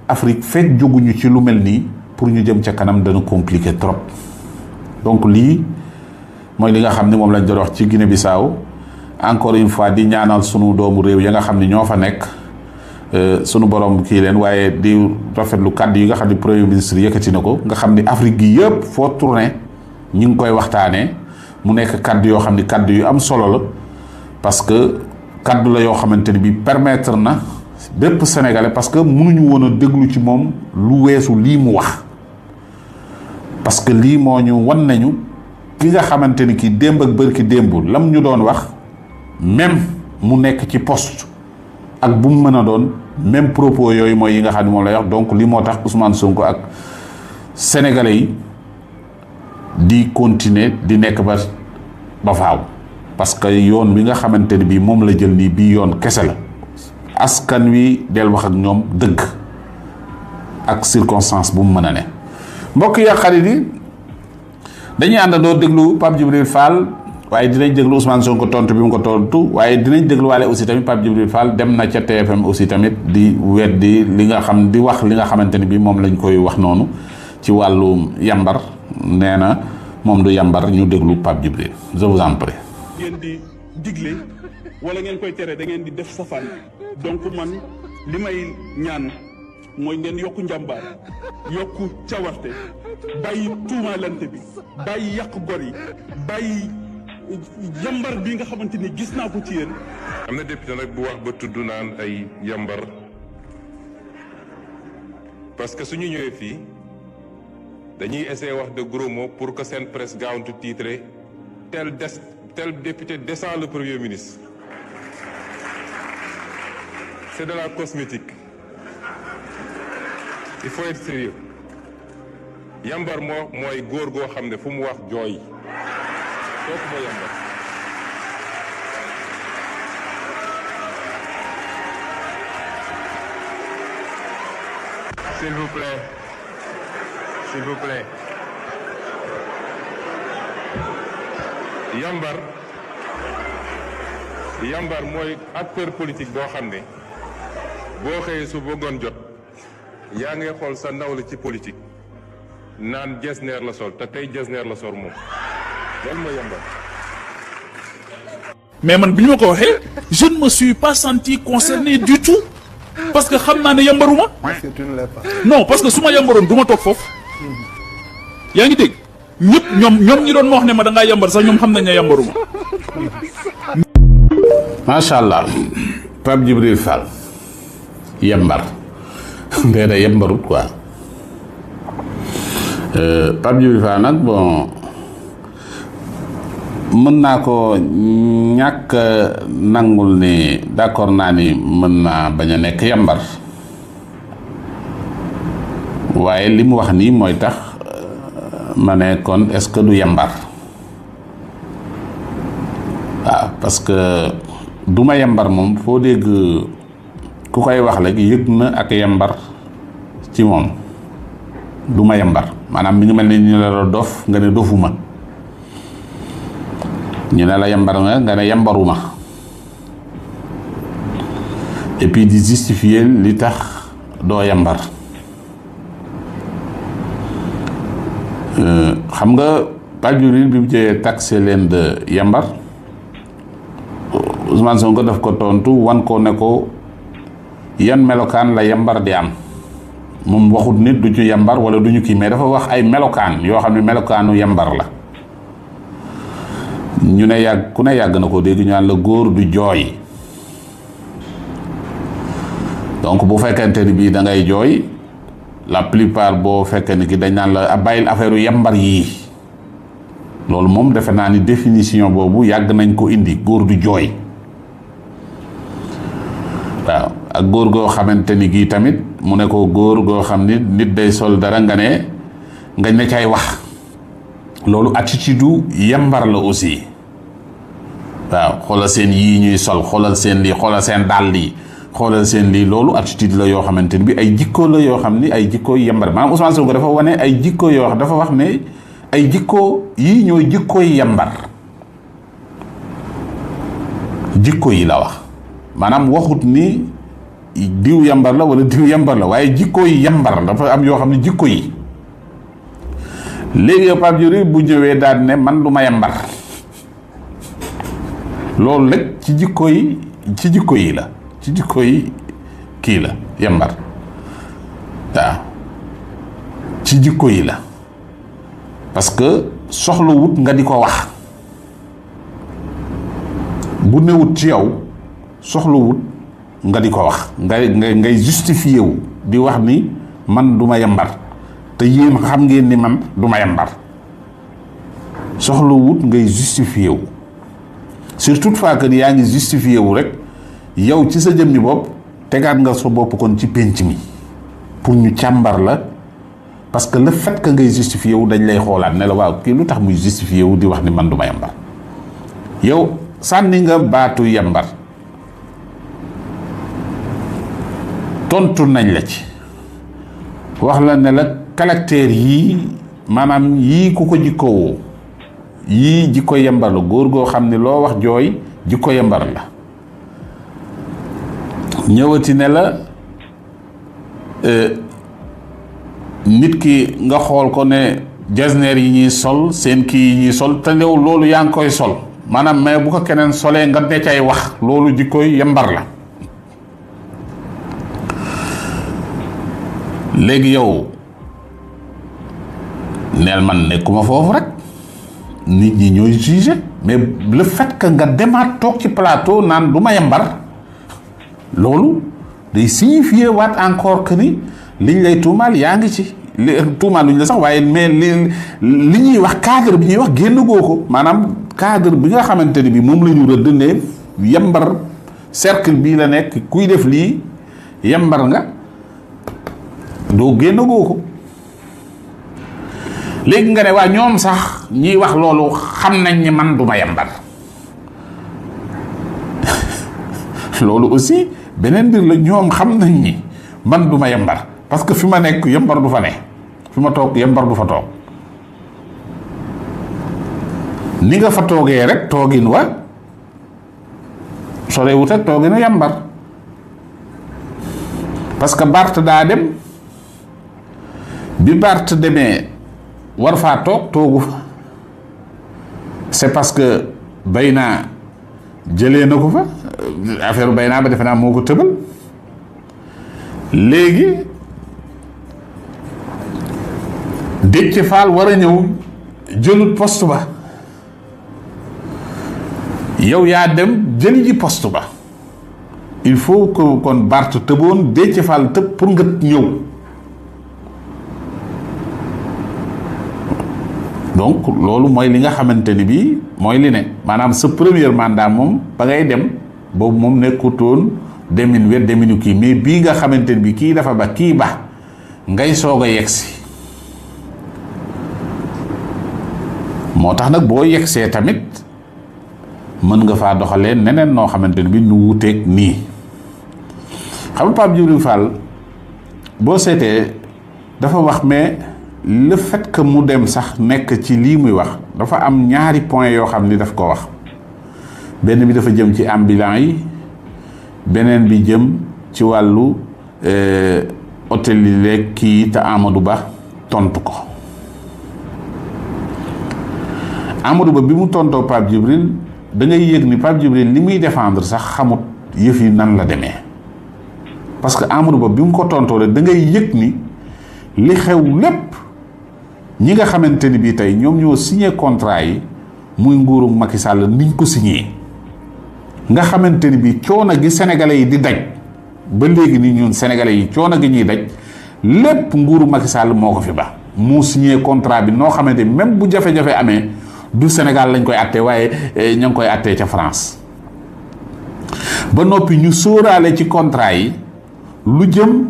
Afrique fekk jóguñu ci lu mel nii pour ñu jëm ca kanam dana compliqué trop donc lii mooy li nga xam ne moom lañ doon wax ci Guinée-Bissau encore une fois di ñaanal sunu doomu réew ya nga xam ne ñoo fa nekk sunu borom kii leen waaye di rafetlu kàddu yi nga xam ne premier ministre yëkkati na ko nga xam ne Afrique gi yëpp foo tourné ñi ngi koy waxtaanee mu nekk kàddu yoo xam ne kàddu yu am solo la parce que kàddu la yoo xamante ni bi permettre na bépp sénégalais parce que mënuñu woon a déglu ci moom lu weesu lii mu wax parce que lii moo ñu wan nañu ki nga xamante ni ki démb ak bërki démb lam ñu doon wax même mu nekk ci poste ak bu mu mën a doon même propos yooyu mooy yi nga xam ne moom lay wax donc lii moo tax Ousmane Sonko ak sénégalais yi di continuer di nekk ba faaw parce que yoon bi nga xamante ni bii moom la jël nii bii yoon kese la askan wi del wax ak ñoom dëgg ak circonstance bu mu mën a ne mbokk yi ak xarit yi dañuy àndandoo déglu Pape Djibril Fall waaye dinañ déglu Ousmane Sonko tontu bi mu ko tontu waaye dinañ déglu waale aussi tamit Pape Djibril Fall dem na ca TFM aussi tamit di weddi li nga xam di wax li nga xamante ni bii moom lañ koy wax noonu ci wàllu yambar nee na moom du yambar ñu déglu Pape Djibril je vous en prie.
ngeen di digle wala ngeen koy tere da ngeen di def safaan donc man li may ñaan mooy ngeen yokku njàmbaar yokku cawarte bàyyi tuumaalante bi bàyyi yàq gor yi bàyyi yambar bi nga xamante ni gis naa ko ci yéen.
am na député nag bu wax ba tudd naan ay yambar parce que suñu ñëwee fii dañuy essayer wax de gros mots pour que seen presse gaawantu titre tel député descend le premier ministre. C'est de la cosmétique. Il faut être sérieux. Yambar mooy góor goo xam ne fu mu wax jooy kooku mooy yambar. S'il vous plaît. S'il vous plaît. Yambar mooy acteur politique boo xam ne boo xëyee su bëggoon jot yaa ngay xool sa nawle ci politique naan jesneer la sol te tey jesneer la sol moom loolu mooy yambar.
mais man bi ñu ma ko waxee je ne me suis pas senti concerné du tout parce que xam naa ne yambaruma. non parce que su ma yambaroon du ma toog foofu. yaa ngi dégg ñëpp ñoom ñi doon ma wax ne ma da ngaa yambar sax ñoom xam nañ ne yambaruma.
macha allah Pape Djibril Fall yembar ndee da yembarut quoi Pape Djibril Fall nag bon mën naa ko ñàkk nangul ni d'accord naa ni mën naa bañ a nekk yembar waaye li mu wax nii mooy tax ma ne kon est-ce que du yembar waaw parce que duma yambar moom foo dégg ku koy wax léegi yëg na ak yambar ci moom duma yambar maanaam mi ngi mel ni ñu ne la dof nga ne dofuma ñu ne la yambar nga ne yambaruma et puis di justifier li tax doo yambar xam nga Pape Djibril bi mu jëyee taxé leen de yambar Ousmane Sonko daf ko tontu wan ko ne ko yan melokaan la yambar di am moom waxut nit du ñu yambar wala du ñu kii mais dafa wax ay melokaan yoo xam ne melokaanu yambar la ñu ne yàgg ku ne yàgg na ko dégg ñu naan la góor du jooy donc bu fekkente ni bii da ngay jooy la plupart boo fekkee ni ki dañ naan la bàyyil affaire yambar yii loolu moom defe naa ni définition boobu yàgg nañ ko indi góor du jooy waaw ak góor goo xamante ni gii tamit mu ne ko góor goo xam ni nit day sol dara nga ne cay wax loolu attitude yambar la aussi waaw xoolal seen yii ñuy sol xoolal seen lii xoolal seen dàll yi xoolal seen lii loolu attitude la yoo xamante ni bi ay jikko la yoo xam ni ay jikko yambar maanaam Ousmane Sonko dafa wane ay jikko yoo xam dafa wax ne ay jikko yii ñooy jikkoy yambar jikko yi la wax maanaam waxut ni diw yambar la wala diw yambar la waaye jikko yi yambar dafa am yoo xam ne jikko yi léegi yow Pape Djibril bu ñëwee daal ne man du ma yambar loolu rek ci jikko yi la ci jikko yi kii la yambar waaw ci jikko yi la parce que soxla wut nga di ko wax bu newut ci yow soxla wut nga di ko wax ngay justifié wu di wax ni man du ma yambar te yéen xam ngeen ni man du ma yambar soxla wut ngay justifié wu surtout fois que yaa ngi justifié wu rek yow ci sa jëmmi bopp tegaat nga sa bopp kon ci pénc mi pour ñu càmbar la parce que le fait que ngay justifié wu dañ lay xoolaat ne la waaw kii lu tax muy justifié wu di wax ni man du ma yambar yow sànni nga baatu yambar tontu nañ la ci wax la ne la caractère yii maanaam yii ku ko jikkowoo yii jikko yambar la góor goo xam ne loo wax jooy jikko yambar la ñëwati ne la nit ki nga xool ko ne jasneer yi ñuy sol seen kii yi ñuy sol te yow loolu yaa ngi koy sol maanaam mais bu ko keneen solee nga ne cay wax loolu jikkoy yambar la léegi yow neel man nekkuma foofu rek nit ñi ñooy juger mais le fait que nga demaat toog ci plateau naan du ma yambar loolu day signifier waat encore que ni liñ lay tuumaal yaa ngi ci tuumaal luñ la sax waaye mais li ñuy wax cadre bi ñuy wax génn goo ko maanaam cadre bi nga xamante ni bi moom la ñu rëdd ne yambar cercle bii la nekk kuy def lii yambar nga doo génn goo ko léegi nga ne waa ñoom sax ñiy wax loolu xam nañ ni man du ma yambar loolu aussi beneen mbir la ñoom xam nañ ni man du ma yambar parce que fi ma nekk yambar du fa ne fi ma toog yambar du fa toog ni nga fa toogee rek toogin wa sorewut ak tooginu yambar parce que Bart daa dem bi Bart demee war faa toog toogu fa c'est parce que Bayna jëlee na ko fa affaire Bayna ba defe naa moo ko tëbal léegi Déthié Fall war a ñëw jëlut poste ba yow yaa dem jëli ji poste ba il faut que kon Bart tëboon Déthié Fall tëb pour nga ñëw donc loolu mooy li nga xamante ni bii mooy li ne maanaam sa premier mandat moom ba ngay dem boobu moom nekkutoon demin wet deminu kii mais bii nga xamante ni bii kii dafa ba kii ba ngay soog a yegsi moo tax nag boo yegsee tamit mën nga faa doxalee neneen noo xamante ni bii nu wuteeg nii xam nga Pape Djibril Fall boo seetee dafa wax mais le fait que mu dem sax nekk ci lii muy wax dafa am ñaari point yoo xam ni daf ko wax benn bi dafa jëm ci ambulant yi beneen bi jëm ci wàllu hôtel yi leeg kii te Amadou Ba tontu ko Amadou Ba bi mu tontoo Pape Djibril da ngay yëg ni Pape Djibril li muy défendre sax xamut yëf yi nan la demee parce que Amadou Ba bi mu ko tontoo la da ngay yëg ni li xew lépp ñi nga xamante ni bii tey ñoom ñoo signé contrat yi muy nguuru Macky Sall niñ ko signé nga xamante ni bii coono gi sénégalais yi di daj ba léegi ni ñun sénégalais yi coono gi ñuy daj lépp nguuru Macky Sall moo ko fi ba mu signé contrat bi noo xamante ni même bu jafe-jafe amee du Sénégal lañ koy attee waaye ña ngi koy attee ca France ba noppi ñu sóoraale ci contrat yi lu jëm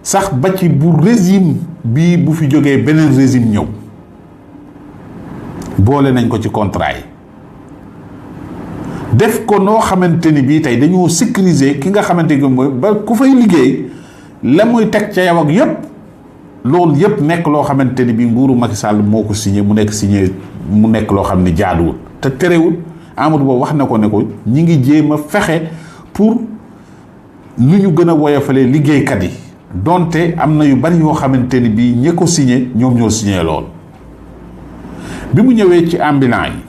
sax ba ci bu régime bii bu fi jógee beneen régime ñëw boole nañ ko ci contrat yi def ko noo xamante ni bii tey dañoo sécuriser ki nga xamante ni mooy ba ku fay liggéey la muy teg ca yow ak yépp loolu yépp nekk loo xamante ni bii nguuru Macky Sall moo ko signé mu nekk loo xam ne jaaduwul te terewul Amadou Ba wax na ko ne ko ñi ngi jéem a fexe pour nu ñu gën a woyofalee liggéeykat yi donte am na yu bari yoo xamante ni bii ñi ko signé ñoom ñoo signé lool bi mu ñëwee ci ambulant yi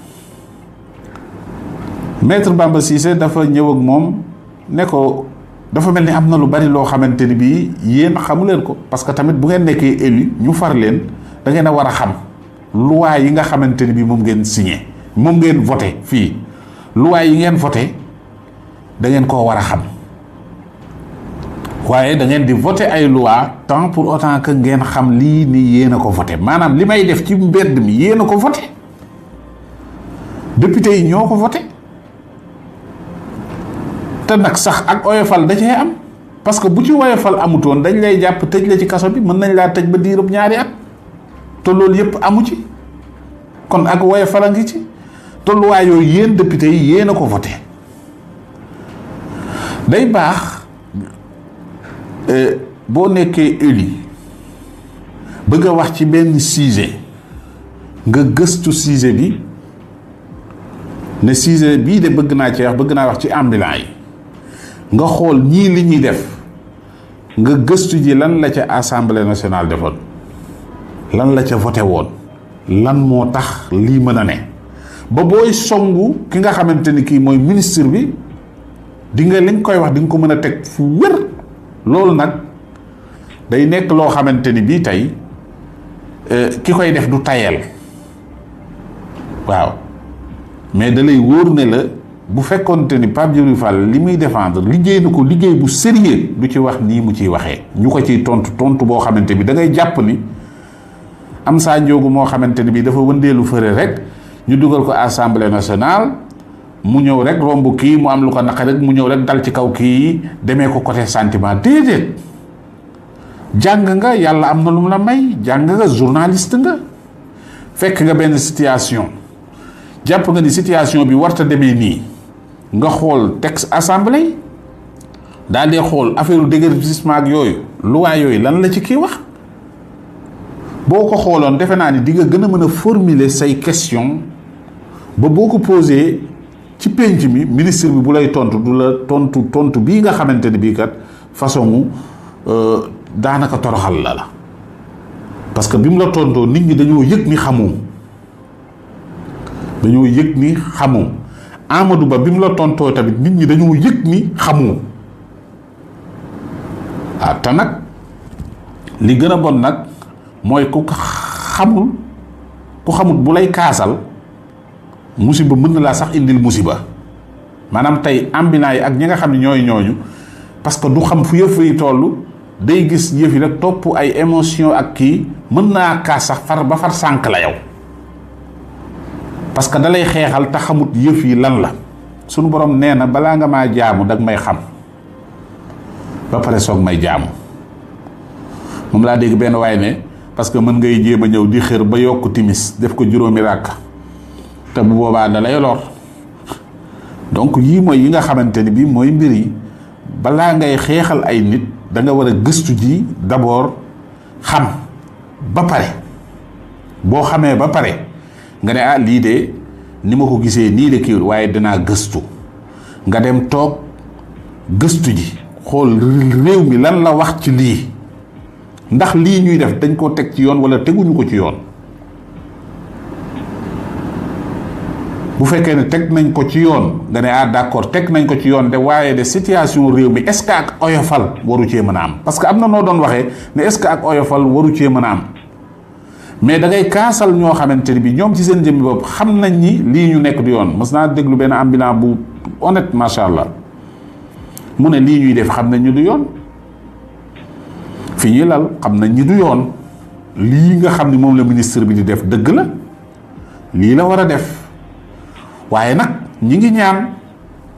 Maître Bamba Cissé dafa ñëw ak moom ne ko dafa mel ni am na lu bari loo xamante ni bii yéen xamu leen ko parce que tamit bu ngeen nekkee élu ñu far leen da ngeen a war a xam loi yi nga xamante ni bii moom ngeen signé moom ngeen voté fii loi yi ngeen voté da ngeen koo war a xam waaye da ngeen di voté ay loi tant pour autant que ngeen xam lii ni yéen a ko voté maanaam li may def ci mbedd mi yéen a ko voté député yi ñoo ko voté te nag sax ak oyofal da cee am parce que bu ci oyofal amutoon dañ lay jàpp tëj la ci kaso bi mën nañ laa tëj ba diirub 2 at te loolu yépp amu ci kon ak oyofal a ngi ci tolluwaay yooyu yéen député yi yéen a ko voté day baax boo nekkee élu bëgg a wax ci benn sujet nga gëstu sujet bi ne sujet bii de bëgg naa ci wax bëgg naa wax ci ambulant yi nga xool ñii li ñuy def nga gëstu ji lan la ca assemblée nationale defoon lan la ca voté woon lan moo tax lii mën a ne ba booy songu ki nga xamante ni kii mooy ministre bi di nga liñ koy wax di nga ko mën a teg fu wér loolu nag day nekk loo xamante ni bii tey ki koy def du tayel waaw mais da lay wóor ne la bu fekkonte ni Pape Djibril Fall li muy défendre liggéey na ko liggéey bu sérieux du ci wax nii mu ciy waxee ñu ko ciy tontu boo xamante bi da ngay jàpp ni am saa njóogu moo xamante ni bii dafa wëndeelu fëre rek ñu dugal ko assemblée nationale mu ñëw rek romb kii mu am lu ko naqari rek mu ñëw rek dal ci kaw kii demee ko côté sentiment déedéet jàng nga yàlla am na lu mu la may jàng nga journaliste nga fekk nga benn situation jàpp nga ni situation bi warta demee nii nga xool texte assemblée daal di xool affaire déguerpissement ak yooyu loi yooyu lan la ci kii wax boo ko xooloon defe naa ni di nga gën a mën a formuler say question ba boo ko posé ci penc mi ministre bi bu lay tontu du la tontu bii nga xamante ni bii kat façon mu daanaka toroxal la parce que bi mu la tontoo nit ñi dañoo yëg ni xamoo Amadou Ba bi mu la tontoo tamit nit ñi dañoo yëg ni xamoo te nag li gën a bon nag mooy ku xamul bu lay kaasal musiba mën na laa sax indil musiba maanaam tey ambulant yi ak ñi nga xam ne ñooy ñooñu parce que du xam fu yëf yi toll day gis yëf yi rek topp ay émotion ak kii mën naa kaas sax far sànk la yow parce que da lay xeexal te xamut yëf yi lan la sunu borom nee na balaa nga maa jaamu dag may xam ba pare soog may jaamu moom laa dégg benn waay ne parce que mën ngay jéem a ñëw di xër ba yokk timis def ko 5 ràkk te bu boobaa da lay lor donc yii mooy yi nga xamante ni bii mooy mbir yi balaa ngay xeexal ay nit da nga war a gëstu ji d'abord xam ba pare boo xamee ba pare nga ne lii de ni ma ko gisee nii de kii waaye dinaa gëstu nga dem toog gëstu ji xool réew mi lan la wax ci lii ndax lii ñuy def dañ koo teg ci yoon wala teguñu ko ci yoon bu fekkee ne teg nañ ko ci yoon nga ne d'accord teg nañ ko ci yoon de waaye de situation réew mi est-ce que ak oyofal waru cee mën a am parce que am na noo doon waxee ne est-ce que ak oyofal waru cee mën a am mais da ngay kaasal ñoo xamante ni bi ñoom ci seen jëmmi bopp xam nañ ni lii ñu nekk du yoon mos naa déglu benn ambulant bu honnête macha allah mu ne lii ñuy def xam nañ ñu du yoon fi ñuy lal xam nañ ñu du yoon lii nga xam ni moom la ministre bi di def dëgg la lii la war a def waaye nag ñi ngi ñaan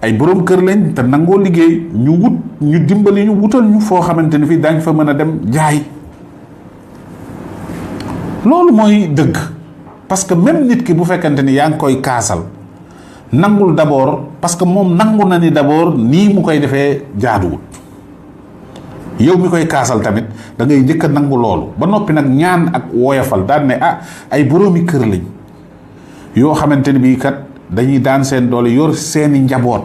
ay borom kër lañ te nangoo liggéey ñu dimbali ñu wutal ñu foo xamante ni fii daañ fa mën a dem jaay loolu mooy dëgg parce que même nit ki bu fekkente ni yaa ngi koy kaasal nangul d'abord parce que moom nangu na ni d'abord nii mu koy defee jaaduwul yow mi koy kaasal tamit da ngay njëkk a nangu loolu ba noppi nag ñaan ak woyofal daan ne ay boroomi kër lañ yoo xamante ni bii kat dañuy daan seen doole yor seeni njaboot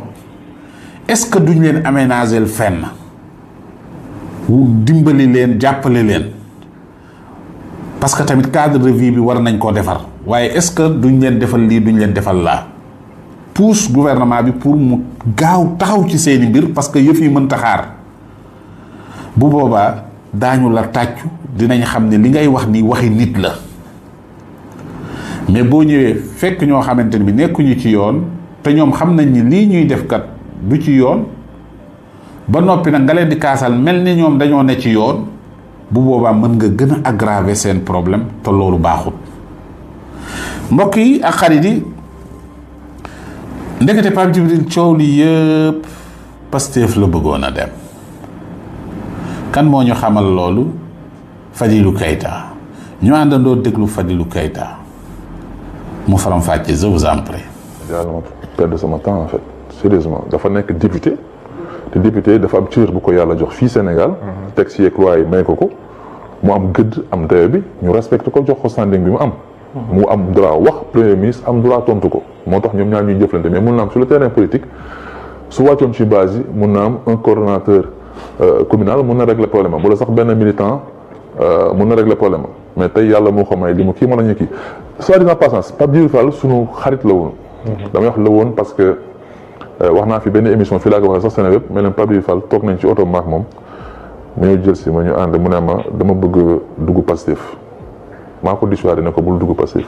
est-ce que duñ leen aménager fenn dimbali leen jàppale leen parce que tamit cadre de vie bi war nañ koo defar waaye est-ce que duñ leen defal lii duñ leen defal laa pousse gouvernement bi pour mu gaaw taxaw ci seeni mbir parce que yëf yi mën taxaar bu boobaa daañu la tàccu dinañ xam ne li ngay wax ni waxi nit la mais boo ñëwee fekk ñoo xamante ni bi nekkuñu ci yoon te ñoom xam nañ ni lii ñuy def kat du ci yoon ba noppi nag nga leen di kaasal mel ni ñoom dañoo ne ci yoon bu boobaa mën nga gën a aggraver seen problème te loolu baaxut mbokk yi ak xarit yi ndekete Pape Djibril coow li yëpp Pastef la bëggoon a dem kan moo ñu xamal loolu Fadilou Keita ñu àndandoo déglu Fadilou Keita mu faram fàcce je vous en prie.
yàlla perdre sama temps en fait sérieusement dafa nekk député te député dafa am cër bu ko yàlla jox fii Sénégal. texte yeeg loi yi may ko mu am gëdd am dayo bi ñu respecté ko jox ko standing bi mu am. mu am droit wax premier ministre am droit tontu ko moo tax ñoom ñaar ñuy jëflante mais mun na am sur le terrain politique su wàccoon ci base yi mun na am un coordonnateur communal mun na régler problème am wala sax benn militant mun na régler problème am mais tey yàlla moo ko may li mu kii mën nañu kii soit dina passance Pape Djibril Fall sunu xarit la woon. damay wax la woon parce que wax naa fi benn émission fii laa ko waxee sax Sénégal mais leen Pape Djibril Fall toog nañ ci oto maak moom mu ñëw jël si ma ñu ànd mu ne ma dama bëgg dugg Pastef maa ko dissuadé ne ko bul dugg Pastef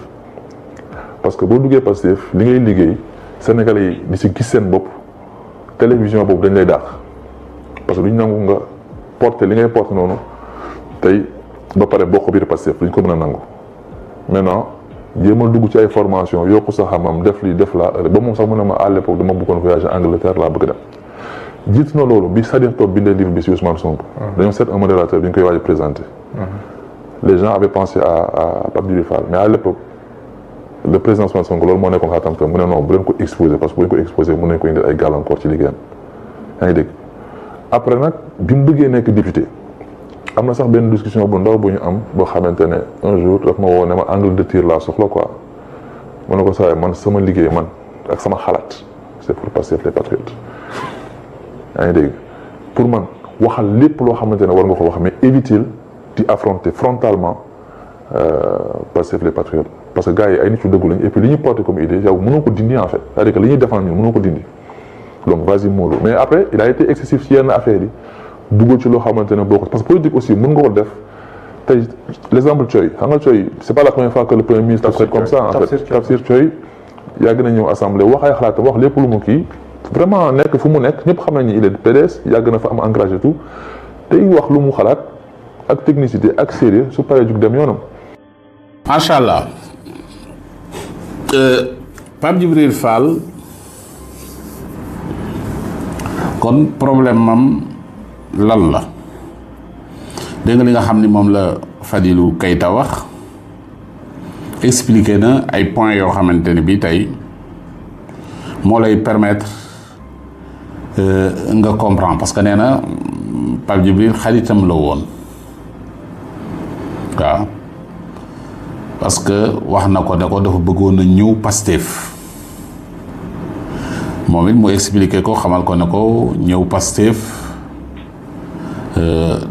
parce que boo duggee Pastef li ngay liggéey Sénégalais yi di si gis seen bopp télévision boobu dañ lay daax parce que duñ nangu nga porter li ngay porter noonu tey ba pare bokk biir Pastef duñ ko mën a nangu maintenant jéemal dugg ci ay formation yokku sa xam-xam def lii def laa ba moom sax mu ne ma à l'époque dama bëggoon voyager Angleterre laa bëgg dem jiitu na loolu bi Sadikh Top bindee livre bi si Ousmane Sonko dañoo seet un modérateur bi ñu koy waaj a présenté les gens avaient pensé à Pape Djibril Fall mais à l'époque le président Ousmane Sonko loolu moo nekkoon xaatam te mu ne non bu leen ko exposé parce que bu leen ko exposé mën nañ ko indil ay gàllankoor ci liggéeyam yaa ngi dégg après nag bi mu bëggee nekk député am na sax benn discussion bu ndaw bu ñu am boo xamante ne un jour daf ma woo ne ma angle de tir laa soxla quoi ma ne ko saa man sama liggéey man ak sama xalaat c'est pour Pastef les patriotes yaa ngi dégg pour man waxal lépp loo xamante ne war nga ko wax mais éviter di affronter frontalement Pastef les patriotes parce que gars yi ay nit yu dëggu lañ et puis li ñuy porter comme idée yow mënoo ko dindi en fait c'est-à-dire que li ñuy défendre ñun mënoo ko dindi donc vas-y mollo mais après il a été excessif ci yenn affaires yi duggal ci loo xamante ne boo ko parce que politique aussi mën nga ko def tey l'exemple Thioye xam nga Thioye c'est pas la première fois que le premier ministre traite comme ça en fait Tafsir Thioye yàgg na ñëw assemblée wax ay xalaatam wax lépp lu mu kii vraiment nekk fu mu nekk ñëpp xam nañ ni il est PDS yàgg na fa am ancrage et tout tey wax lu mu xalaat ak technicité ak sérieux su paree jug dem yoonam.
macha allah Pape Djibril Fall kon problème am lan la dégg nga li nga xam ni moom la Fadilou Keita wax expliqué na ay points yoo xamante ne bii tey moo lay permettre nga comprendre parce que nee na Pape Djibril xaritam la woon waaw parce que wax na ko ne ko dafa bëggoon a ñëw Pastef moom it mu expliqué ko xamal ko ne ko ñëw Pastef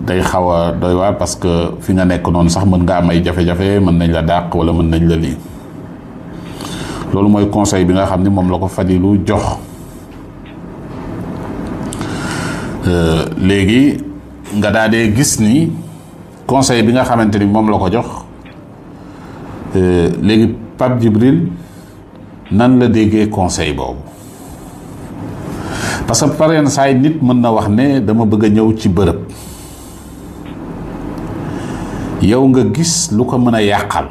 day xaw a doy waar parce que fi nga nekk noonu sax mën nga am ay jafe-jafe mën nañ la dàq wala mën nañ la lii loolu mooy conseil bi nga xam ni moom la ko Fadilou jox léegi nga daa dee gis ni conseil bi nga xamante ni moom la ko jox léegi Pape Djibril nan la déggee conseil boobu parce que par exemple saa nit mën na wax ne dama bëgg a ñëw ci bërëb yow nga gis lu ko mën a yàqal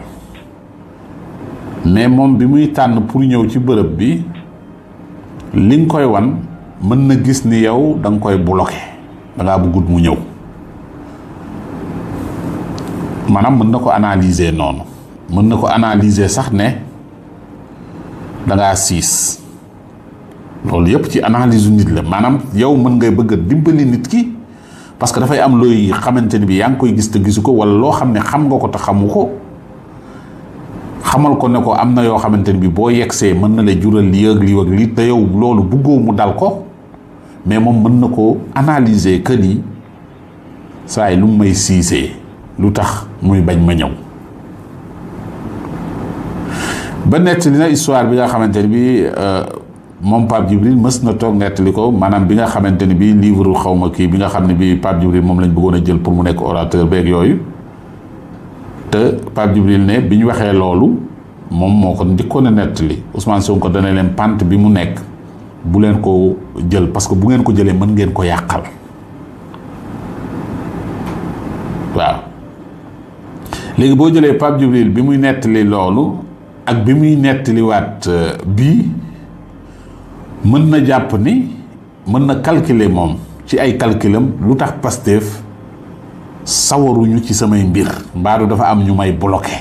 mais moom bi muy tànn pour ñëw ci bërëb bi li nga koy wan mën na gis ni yow da nga koy bloqué da ngaa bëggut mu ñëw maanaam mën na ko analyser noonu mën na ko analyser sax ne da ngaa siis loolu yëpp ci analyse nit la maanaam yow mën ngay bëgg a dimbali nit ki parce que dafay am looy xamante ni bi yaa ngi koy gis te gisu ko wala loo xam ne xam nga ko te xamu ko xamal ko ne ko am na yoo xamante ni bi boo yegsee mën na la jural lii ak lii ak lii te yow loolu bëggoo mu dal ko mais moom mën na ko analyser que ni saa yi lu may siisee lu tax muy bañ ma ñëw ba nettali na histoire bi nga xamante ni bi moom Pape Djibril mës na toog nettali ko maanaam bi nga xamante ni bi livre xawma kii bi nga xam ne bi Pape Djibril moom lañ bëggoon a jël pour mu nekk orateur beeg yooyu te Pape Djibril ne bi ñu waxee loolu moom moo ko njëkkoon a nettali Ousmane Sonko dana leen pante bi mu nekk bu leen ko jël parce que bu ngeen ko jëlee mën ngeen ko yàqal waaw léegi boo jëlee Pape Djibril bi muy nettali loolu ak bi muy nettaliwaat bii mën na jàpp ni mën na calculer moom ci ay calculam lu tax Pastef sawaruñu ci samay mbir mbaadu dafa am ñu may bloqué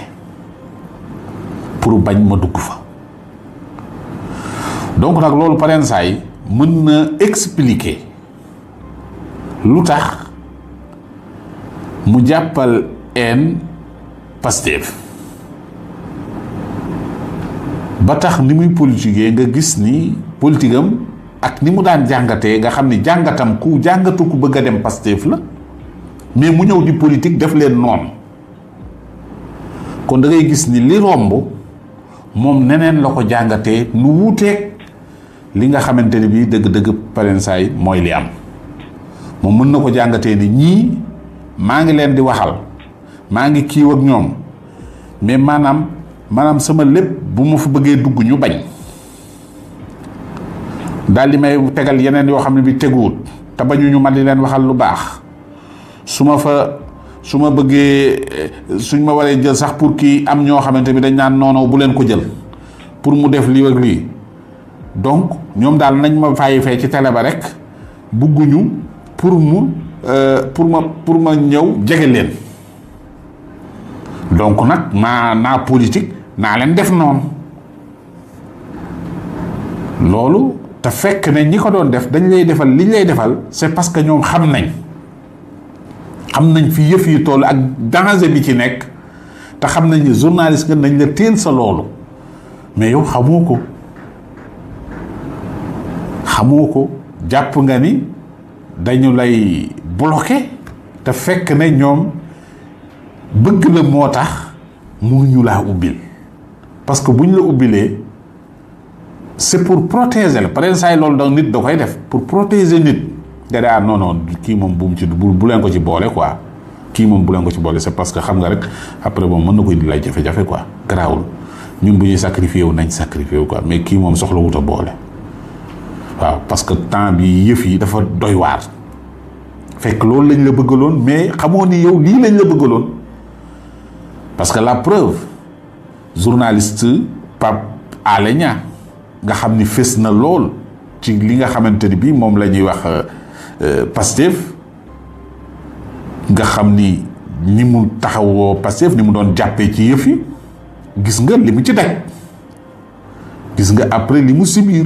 pour bañ ma dugg fa donc nag loolu pareen saay mën na expliquer lu tax mu jàppal Pastef ba tax ni muy politiquer nga gis ni politique am ak ni mu daan jàngatee nga xam ni jàngatam ku jàngatu ku bëgg a dem Pastef la mais mu ñëw di politique def leen noonu kon da ngay gis ni li romb moom neneen la ko jàngatee nu wuuteeg li nga xamante ni bii dëgg-dëgg parensaay mooy li am moom mën na ko jàngatee ni ñii maa ngi leen di waxal maa ngi kiiw ak ñoom mais maanaam sama lépp bu ma fa bëggee dugg ñu bañ daal di may tegal yeneen yoo xam ne bi teguwut te bañuñu ma di leen waxal lu baax su ma bëggee suñ ma waree jël sax pour kii am ñoo xamante bi dañ naan noonu bu leen ko jël pour mu def lii ak lii donc ñoom daal nañ ma fàyyi fee ci télé ba rek bugguñu pour ma ñëw jege leen donc nag naa politique naa leen def noonu loolu te fekk ne ñi ko doon def dañ lay defal liñ lay defal c'est parce que ñoom xam nañ fi yëf yi toll ak danger bi ci nekk te xam nañ ni journaliste nga nañ la teel sa loolu mais yow xamoo ko jàpp nga ni dañu lay bloqué te fekk ne ñoom bëgg la moo tax mënuñu laa ubbil parce que buñ la ubbilee c'est pour protéger la par exemple loolu donc nit da koy def pour protéger nit nga daa non kii moom bu leen ko ci boole quoi kii moom bu leen ko ci boole c'est parce que xam nga rek après moom mën na koy di lay jafe-jafe quoi garaawul ñun bu ñuy sacrifié wu nañ sacrifié wu quoi mais kii moom soxla wut a boole waaw parce que temps bi yëf yi dafa doy waar fekk loolu lañ la bëggaloon mais xamoo ni yow lii lañ la bëggaloon parce que la preuve journaliste Pape Alé Niang nga xam ni fës na lool ci li nga xamante ni bii moom la ñuy wax Pastef nga xam ni mu taxawoo Pastef ni mu doon jàppee ci yëf yi gis nga li mu ci daj gis nga après li mu subir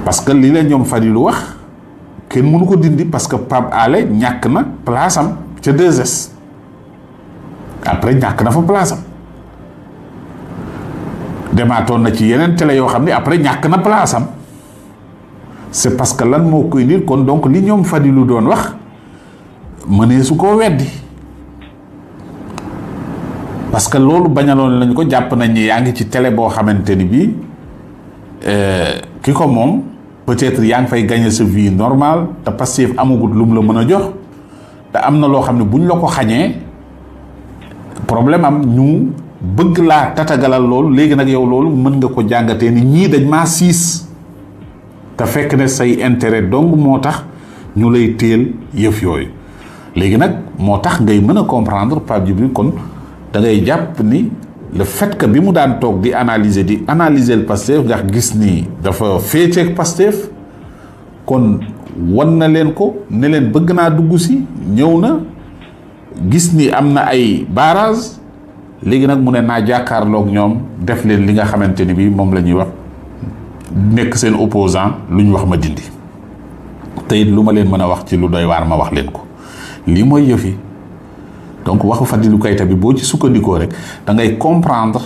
parce que li la ñoom Fadilou wax kenn mënu ko dindi parce que Pape Alé ñàkk na place am ca 2S après ñàkk na fa place am demaatoon na ci yeneen télé yoo xam ne après ñàkk na place am c'est parce que lan moo koy nit kon donc li ñoom Fadilou doon wax mënee su koo weddi parce que loolu bañaloon lañu ko jàpp nañ ni yaa ngi ci télé boo xamante ni bii ki ko moom peut-être yaa ngi fay gagner sa vie normale te Pastef amagut lu mu la mën a jox te am na loo xam ne buñ la ko xañee problème am ñu bëgg laa tatagalal loolu léegi nag yow loolu mën nga ko jàngatee ni ñii dañ maa siis te fekk ne say intérêt dong moo tax ñu lay téel yëf yooyu léegi nag moo tax ngay mën a comprendre Pape Djibril kon da ngay jàpp ni le fait que bi mu daan toog di analyser le Pastef nga gis ni dafa féeteeg Pastef kon wan na leen ko ne leen bëgg naa dugg si ñëw na gis ni am na ay barrage léegi nag mu ne naa jàkkaarloog ñoom def leen li nga xamante ni bi moom la ñuy wax nekk seen opposant lu ñu wax ma dindi te it lu ma leen mën a wax ci lu doy waar ma wax leen ko lii mooy yëfi donc waxu Fadilou Keita bi boo ci sukkandikoo rek da ngay comprendre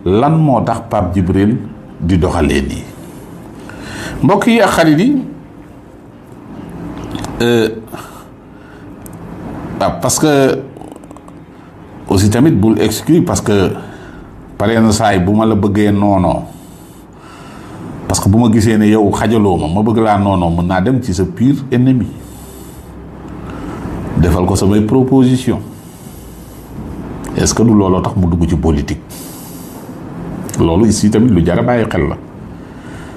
lan moo tax Pape Djibril di doxalee nii mbokk yi ak xarit yi parce que aussi tamit bul exclure parce que pare na saay bu ma la bëggee noonoo parce que bu ma gisee ne yow xajaloo ma bëgg laa noonoo mën naa dem ci sa pire ennemi defal ko samay proposition est-ce que du looloo tax mu dugg ci politique loolu ici tamit lu jar a bàyyi xel la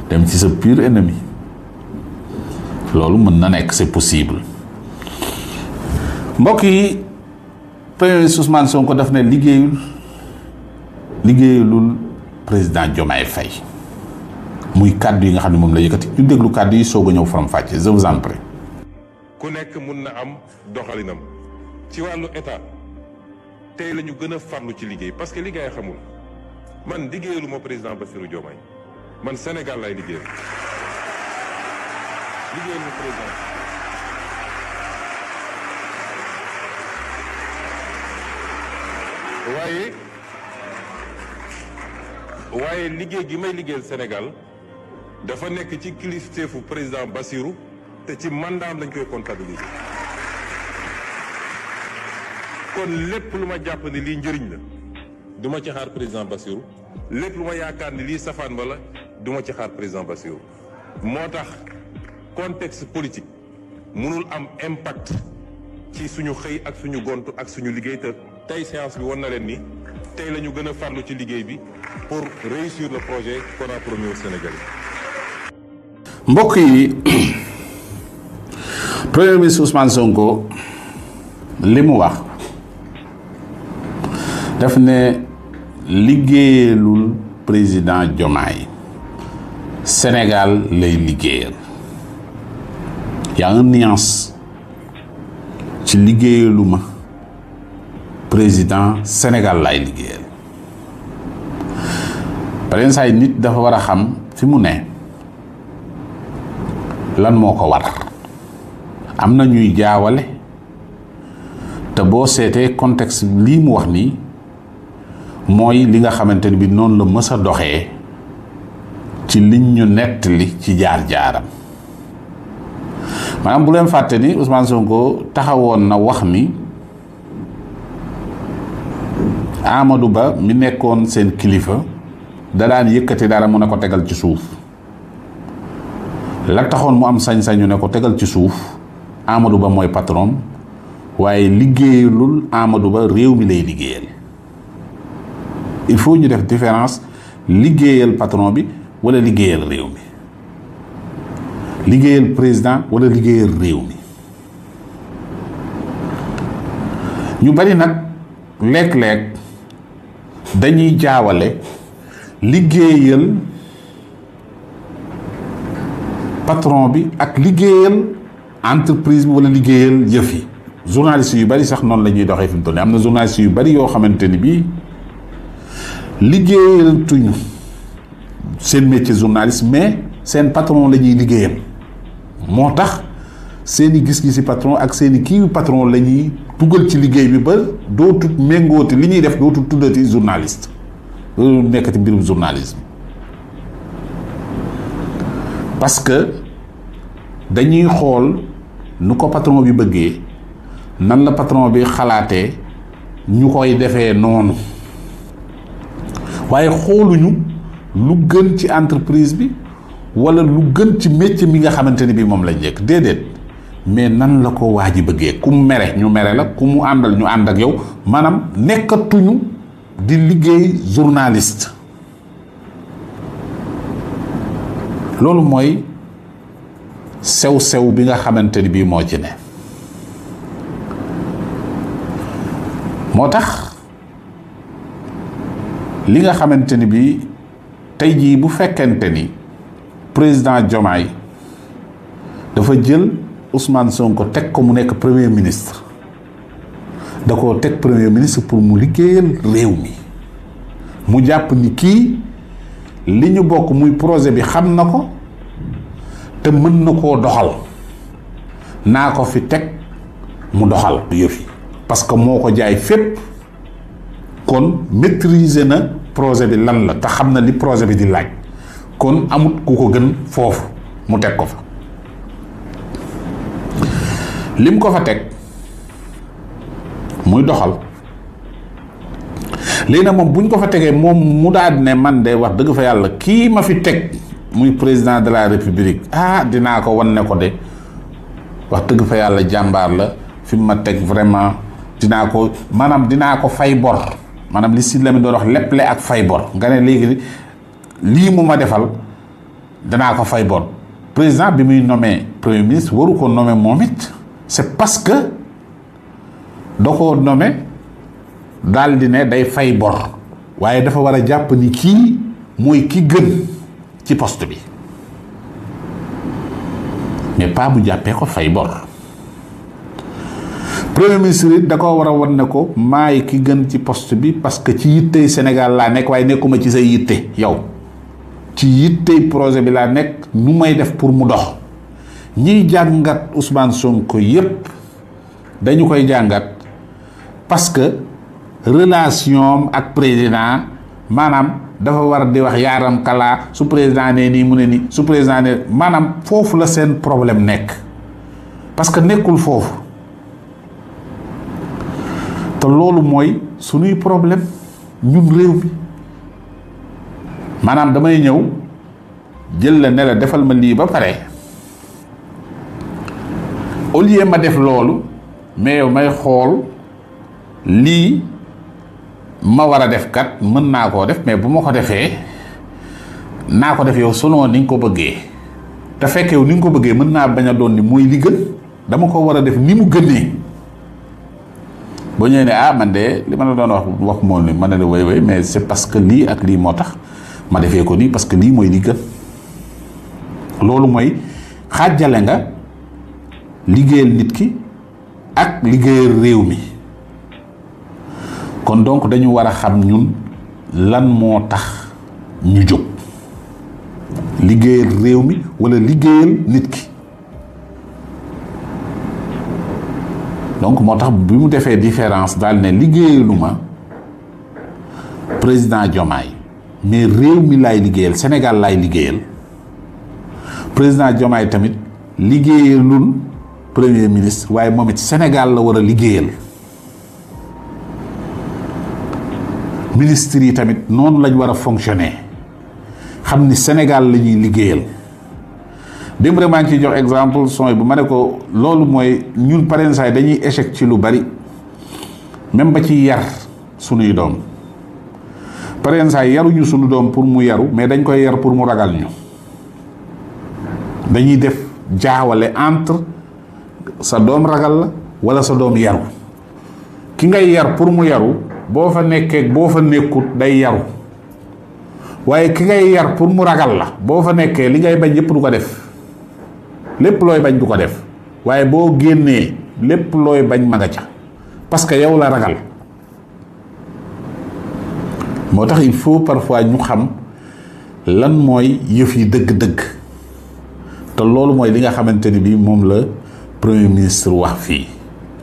dem ci sa pire ennemi loolu mën na nekk c'est possible mbokk yi premier ministre Ousmane Sonko daf ne liggéeyulul président Diomaye Faye muy kàddu yi nga xam ne moom la yëkkati ñu déglu kàddu yi soog a ñëw faram fàcce je vous en prie.
ku nekk mun na am doxalinam ci wàllu état tey la ñu gën a farlu ci liggéey parce que li gars yi xamul man liggéeyalu ma président Bassirou Diomaye man Sénégal lay liggéeyal ma président. waaye liggéey gi may liggéeyal Sénégal dafa nekk ci kilifteefu président Bassirou te ci mandaam lañ koy comptabiliser kon lépp lu ma jàpp ni lii njëriñ la du ma ci xaar président Bassirou lépp lu ma yaakaar ni lii safaan ba la du ma ci xaar président Bassirou moo tax contexte politique mënul am impact ci suñu xëy ak suñu gontu ak suñu liggéey te tey séance bi wan na leen ni tey la ñu gën a farlu ci liggéey bi pour réussir le projet qu'on a promis au Sénégal.
mbokk yi premier ministre Ousmane Sonko li mu wax daf ne liggéeyalul président Diomaye Sénégal lay liggéeyal y a une nuance ci liggéeyalu ma président Sénégal lay liggéeyal par exemple nit dafa war a xam fi mu ne lan moo ko war am na ñuy jaawale te boo seetee contexte lii mu wax nii mooy li nga xamante ni bi noonu la mës a doxee ci liñ ñu nettali ci jaar-jaaram maanaam bu leen fàtte ni Ousmane Sonko taxawoon na wax ni Amadou Ba mi nekkoon seen kilifa da daan yëkkati dara mu ne ko tegal ci suuf la taxoon mu am sañ-sañu ne ko tegal ci suuf Amadou Ba mooy patron waaye liggéeyalul Amadou Ba réew mi lay liggéeyal il faut ñu def différence liggéeyal patron bi wala liggéeyal réew mi liggéeyal président wala liggéeyal réew mi ñu bari nag léeg-léeg dañuy jaawale liggéeyal patron bi ak liggéeyal entreprise bi wala liggéeyal yëf yi journaliste yu bari sax noonu la ñuy doxee fi mu toll nii am na journaliste yu bari yoo xamante ni bii liggéeyal tuñu seen métier journaliste mais seen patron la ñuy liggéeyal moo tax seeni gis-gisi patron ak seeni kii patron la ñuy dugal ci liggéey bi ba dootul méngooti li ñuy def dootul tuddati journaliste loolu nekkati mbirum journalisme parce que dañuy xool nu ko patron bi bëggee nan la patron bi xalaatee ñu koy defee noonu waaye xooluñu lu gën ci entreprise bi wala lu gën ci métier mi nga xamante ni bi moom lañ njëkk déedéet mais nan la ko waa ji bëggee ku mu mere ñu mere la ku mu àndal ñu ànd ak yow maanaam nekkatuñu di liggéey journaliste loolu mooy sew-sew bi nga xamante ni bii moo ci ne moo tax li nga xamante ni bii tey jii bu fekkente ni président Diomaye dafa jël Ousmane Sonko teg ko mu nekk premier ministre da koo teg premier ministre pour mu liggéeyal réew mi mu jàpp ni kii li ñu bokk muy projet bi xam na ko te mën na koo doxal naa ko fi teg mu doxal yëf yi parce que moo ko jaay fépp kon maîtriser na projet bi lan la te xam na li projet bi di laaj kon amut ku ko gën foofu mu teg ko fa lim ko fa teg muy doxal léegi nag moom buñ ko fa tegee moom mu daal di ne man de wax dëgg fa yàlla kii ma fi teg muy président de la république dinaa ko wan ne ko de wax dëgg fa yàlla jàmbaar la fi mu ma teg vraiment dinaa ko fay bor maanaam li si la mi doon wax leple ak fay bor nga ne léegi lii mu ma defal danaa ko fay bor président bi muy nommé premier ministre waru ko nommé moom it c'est parce que da ko nommé daal di ne day fay bor waaye dafa war a jàpp ni kii mooy ki gën ci poste bi mais pas bu jàppee ko fay bor premier ministre it da ko war a wan ne ko maay ki gën ci poste bi parce que ci yittey Sénégal laa nekk waaye nekkuma ci say yitte yow ci yittey projet bi laa nekk nu may def pour mu dox ñiy jàngat Ousmane Sonko yépp dañu koy jàngat parce que relation ak président maanaam dafa war di wax yaaram kalaa su président ne nii mu ne nii su président ne maanaam foofu la seen problème nekk parce que nekkul foofu te loolu mooy suñuy problème ñun réew mi maanaam damay ñëw jël la ne la defal ma lii ba pare au lieu ma def loolu mais yow may xool lii ma war a def kat mën naa koo def mais bu ma ko defee naa ko def yow selon ni nga ko bëggee te fekk yow ni nga ko bëggee mën naa bañ a doon ni mooy li gën dama ko war a def ni mu gënee boo ñëwee ne man de li ma la doon wax moom ni ma ne la way mais c'est parce que lii ak lii moo tax ma defee ko nii parce que lii mooy li gën loolu mooy xaajale nga liggéeyal nit ki ak liggéeyal réew mi kon donc dañu war a xam ñun lan moo tax ñu jóg liggéeyal réew mi walla liggéeyal nit ki donc moo tax bi mu defee différence daal ne liggéeyaluma président Diomaye mais réew mi laay liggéeyal Sénégal laay liggéeyal président Diomaye tamit liggéeyalul premier ministre waaye moom it Sénégal la war a liggéeyal ministres yi tamit noonu lañ war a fonctionner xam ni Sénégal la ñuy liggéeyal démb rek maa ngi ciy jox exemple son bu ma ne ko loolu mooy ñun parents yi dañuy échec ci lu bari même ba ci yar sunuy doom parents yi yaruñu sunu doom pour mu yaru mais dañ koy yar pour mu ragal ñu dañuy def jaawale entre sa doom ragal la walla sa doom yaru ki ngay yar pour mu yaru boo fa nekkee boo fa nekkut day yaru waaye ki ngay yar pour mu ragal la boo fa nekkee li ngay bañ yépp du ko def lépp looy bañ du ko def waaye boo génnee lépp looy bañ ma nga ca parce que yow la ragal moo tax il faut parfois ñu xam lan mooy yëf yi dëgg-dëgg te loolu mooy li nga xamante ni bii moom la premier ministre wax fii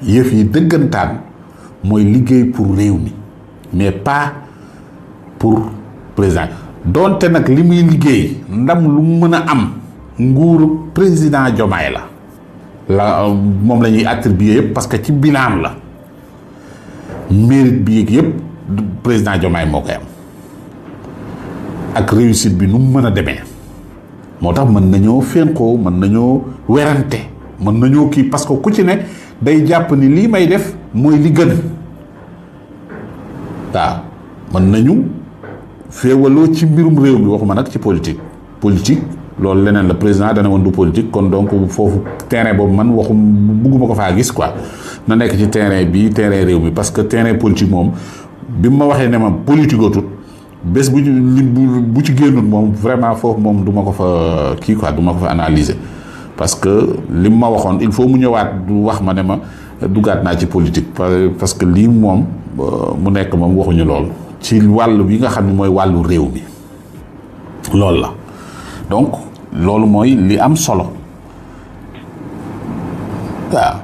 yëf yi dëggantaan mooy liggéey pour réew mi mais pas pour président donte nag li muy liggéey ndam lu mën a am nguuru président Diomaye la moom la ñuy attribuer yëpp parce que ci bilan la mérite bi yëpp président Diomaye moo koy am ak réussite bi nu mu mën a demee moo tax mën nañoo fénqoo mën nañoo werante mën nañoo kii parce que ku ci ne day jàpp ni lii may def mooy li gën waaw mën nañu féewaloo ci mbirum réew mi waxuma nag ci politique loolu leneen la président dana woon du politique kon donc foofu terrain boobu man bugguma ko faa gis quoi na nekk ci terrain bi terrain réew mi parce que terrain politique moom bi ma waxee ne ma politique atut bés bu ci génnut moom vraiment foofu moom du ma ko fa kii quoi du ma ko fa analyser parce que li ma waxoon il faut mu ñëwaat du wax ma ne ma dugaat naa ci politique parce que lii moom mu nekk moom waxuñu lool ci wàll bi nga xam ne mooy wàllu réew mi loolu la donc loolu mooy li am solo waaw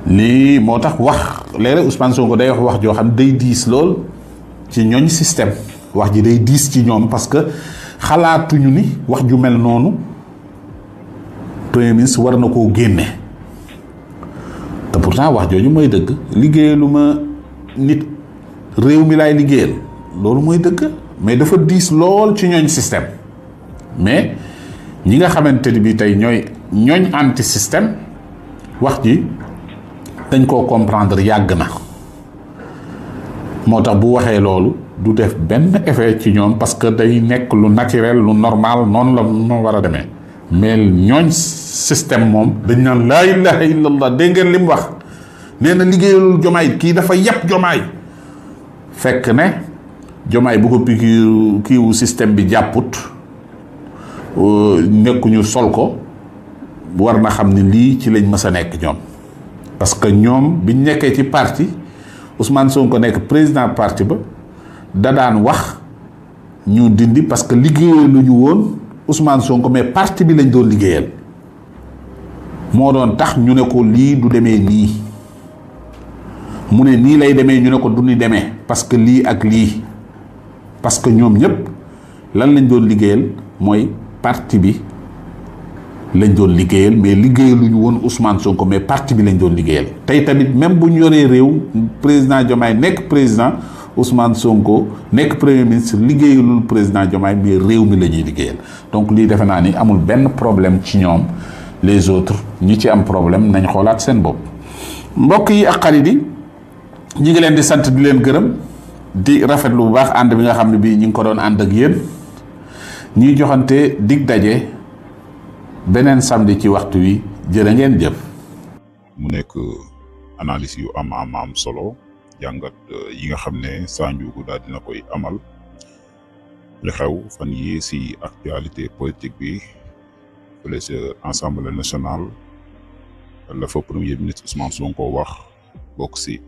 lii moo tax wax léeg-léeg Ousmane Sonko day wax joo xam day diis lool ci ñooñ système wax ji day diis ci ñoom parce que xalaatuñu ni wax ju mel noonu premier ministre war na koo génne te pourtant wax jooju mooy dëgg liggéeyalu ma nit réew mi laay liggéeyal loolu mooy dëgg mais dafa diis lool ci ñooñ système mais ñi nga xamante ni bi tey ñooñ anti système wax ji dañ koo comprendre yàgg na moo tax bu waxee loolu du def benn effet ci ñoom parce que day nekk lu naturel lu normal noonu la moo war a demee mais ñooñ système moom dañ naan laa ilaha illallah dégg ngeen li mu wax nee na liggéeyalul Jomaay kii dafa yàpp Jomaay fekk ne Jomaay bu ko pikiiru kiiwu système bi jàpput nekkuñu sol ko war na xam ni lii ci lañ mës a nekk ñoom parce que ñoom biñ nekkee ci parti Ousmane Sonko nekk président parti ba da daan wax ñu dindi parce que liggéeyaluñu woon Ousmane Sonko mais parti bi lañ doon liggéeyal moo doon tax ñu ne ko lii du demee nii mu ne nii lay demee ñu ne ko du ni demee parce que lii ak lii parce que ñoom ñëpp lan lañ doon liggéeyal mooy parti bi lañ doon liggéeyal mais liggéeyaluñu woon Ousmane Sonko mais parti bi lañ doon liggéeyal tey tamit même bu ñu yoree réew président Diomaye nekk président Ousmane Sonko nekk premier ministre liggéeyalul président Diomaye mais réew mi la ñuy liggéeyal donc lii defe naa ni amul benn problème ci ñoom les autres ñi ci am problème nañ xoolaat seen bopp. mbokk yi ak xarit yi ñi ngi leen di sant di leen gërëm di rafetlu bu baax ànd bi nga xam ne bii ñi ngi ko doon ànd ak yéen ñuy joxante dig daje beneen samedi ci waxtu wi jërë ngeen jëf.
mu nekk analyse yu am solo. jàngat yi nga xam ne Sa Ndiogou daal dina koy amal li xew fan yi si actualité politique bi fële ca Assemblée nationale la fa premier ministre Ousmane Sonko wax bokk si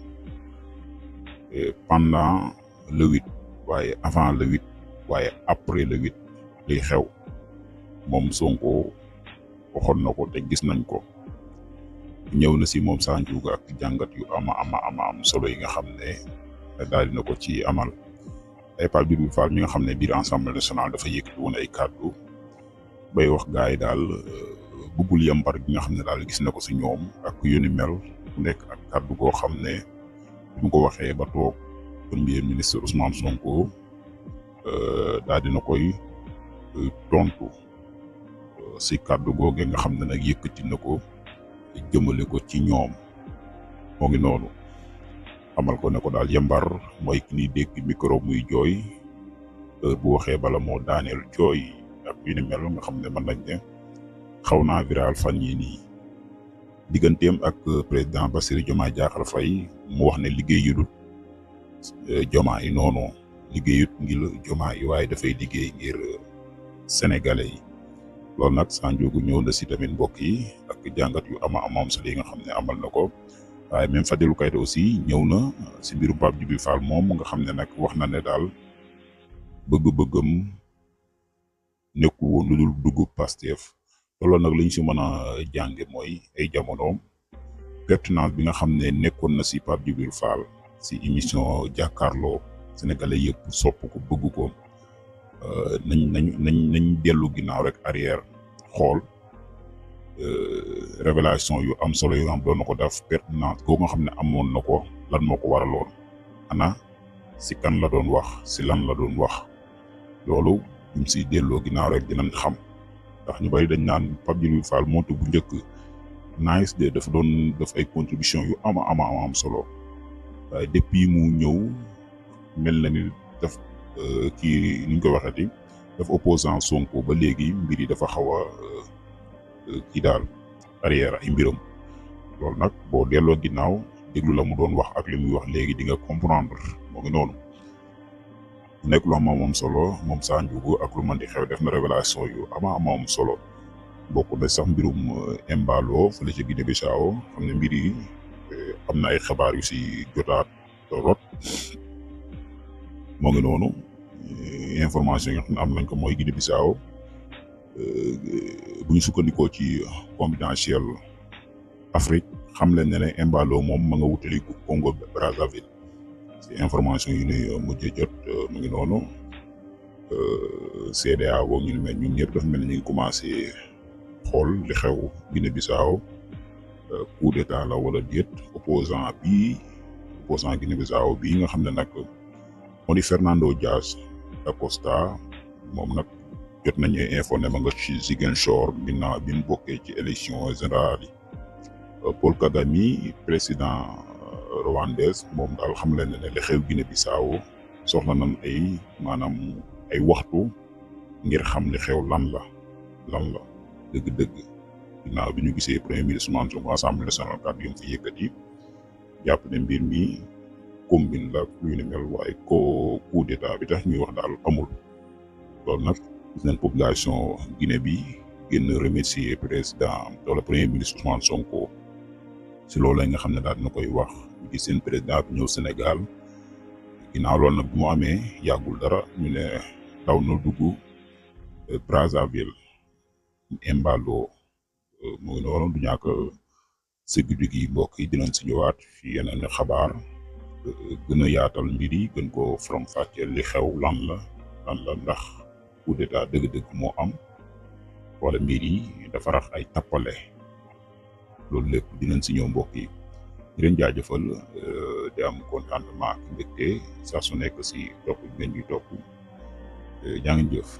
pendant le 8 waaye avant le 8 waaye après le 8 liy xew moom Sonko waxoon na ko te gis nañ ko. ñëw na si moom Sa Ndiogou ak jàngat yu am solo yi nga xam ne daal dina ko ci amal ay Pape Djibril Fall mi nga xam ne biir Assemblée nationale dafa yëkkati woon ay kàddu bay wax gars yi daal bëggul yambar gi nga xam ne daal gis na ko si ñoom ak yu ni mel ku nekk ak kàddu goo xam ne bi mu ko waxee ba toog premier ministre Ousmane Sonko daal dina koy tontu si kàddu googee nga xam ne nag yëkkati na ko. jëmale ko ci ñoom moo ngi noonu xamal ko ne ko daal yambar mooy ki ni dégg micro muy jooy bu waxee bala moo daaneel jooy ak yu ni mel nga xam ne mën nañ ne xaw naa viral fan yii nii digganteem ak président Bassirou Diomaye Diakhar Faye mu wax ne liggéeyut Diomaye noonu liggéeyut ngir Diomaye waaye dafay liggéey ngir sénégalais yi. loolu nag Sa Ndiogou ñëw na si tamit mbokk yi ak jàngat yu am solo yi nga xam ne amal na ko waaye même Fadilou Keita aussi ñëw na si mbirum Pape Djibril Fall moom nga xam ne nag wax na ne daal bëgg-bëggam nekkul woon lu dul dugg Pastef loolu nag lañ si mën a jànge mooy ay jamonoom pertinence bi nga xam ne nekkoon na si Pape Djibril Fall si émission jàkkaarloo sénégalais yëpp sopp ko bëgg ko. nañ dellu ginnaaw rek arrière xool révélation yu am solo yu am doon na ko def pertinence koo nga xam ne amoon na ko lan moo ko waraloon ana si kan la doon wax si lan la doon wax loolu ñu si delloo ginnaaw rek dinañ xam ndax ñu bari dañ naan Pape Djibril Fall monte bu njëkk nice de dafa doon def ay contribution yu am solo waaye depuis mu ñëw mel na ni daf kii ni ñu ko waxati def opposant Sonko ba léegi mbir yi dafa xaw a kii daal arrière ay mbiram loolu nag boo delloo ginnaaw déglu la mu doon wax ak li muy wax léegi di nga comprendre moo ngi noonu nekk lu am solo moom Sa Ndiogou ak lu mën di xew def na révélation yu am solo bokk na sax mbirum Embalo fële ca Guinée Bissau xam ne mbir yi am na ay xabaar yu si jotaat rot moo ngi noonu information yi nga xam ne am nañ ko mooy Guinée Bissau bu ñu sukkandikoo ci confidentiel Afrique xam leen ne Embalo moom ma nga wutali Congo Brazzaville ci information yi ñuy mujjee jot mu ngi noonu CEDEAO ñu mel ñun ñëpp dafa mel ni ñu ngi commencé xool li xew Guinée Bissau coup d'état la wala déet opposant Guinée Bissau bii nga xam ne nag moo di Fernando Dias da Costa moom nag jot nañu info ne ma nga ci Ziguinchor ginnaaw bi mu bokkee ci élection générale yi Paul Kagame président rwandais moom daal xam leen ne li xew Guinée Bissau soxla nañ ay waxtu ngir xam li xew lan la dëgg-dëgg ginnaaw bi ñu gisee premier ministre Ousmane Sonko Assemblée nationale kàddu yi mu fi yëkkati jàpp ne mbir mi combine la lu ni mel waaye coup d'état bi tax ñuy wax daal amul loolu nag gis nañ population Guinée bi génn remercier président wala premier ministre Ousmane Sonko si loolu la nga xam ne daal dina koy wax ñu gis seen président bi ñëw Sénégal ginnaaw loolu nag bu mu amee yàggul dara ñu ne daw na dugg Brazzaville Embalo mu ngi noonu du ñàkk sécurité gi mbokk yi dinañ si ñëwaat fi yeneen xabaar gën a yaatal mbir yi gën ko faram-fàcceel li xew lan la ndax coup d'état dëgg-dëgg moo am wala mbir yi dafa rax ay tappale loolu lépp dinañ si ñëw mbokk yi di leen jaajëfal di am contentement ak mbégte saa su nekk si topp ngeen ñuy topp jaa ngeen jëf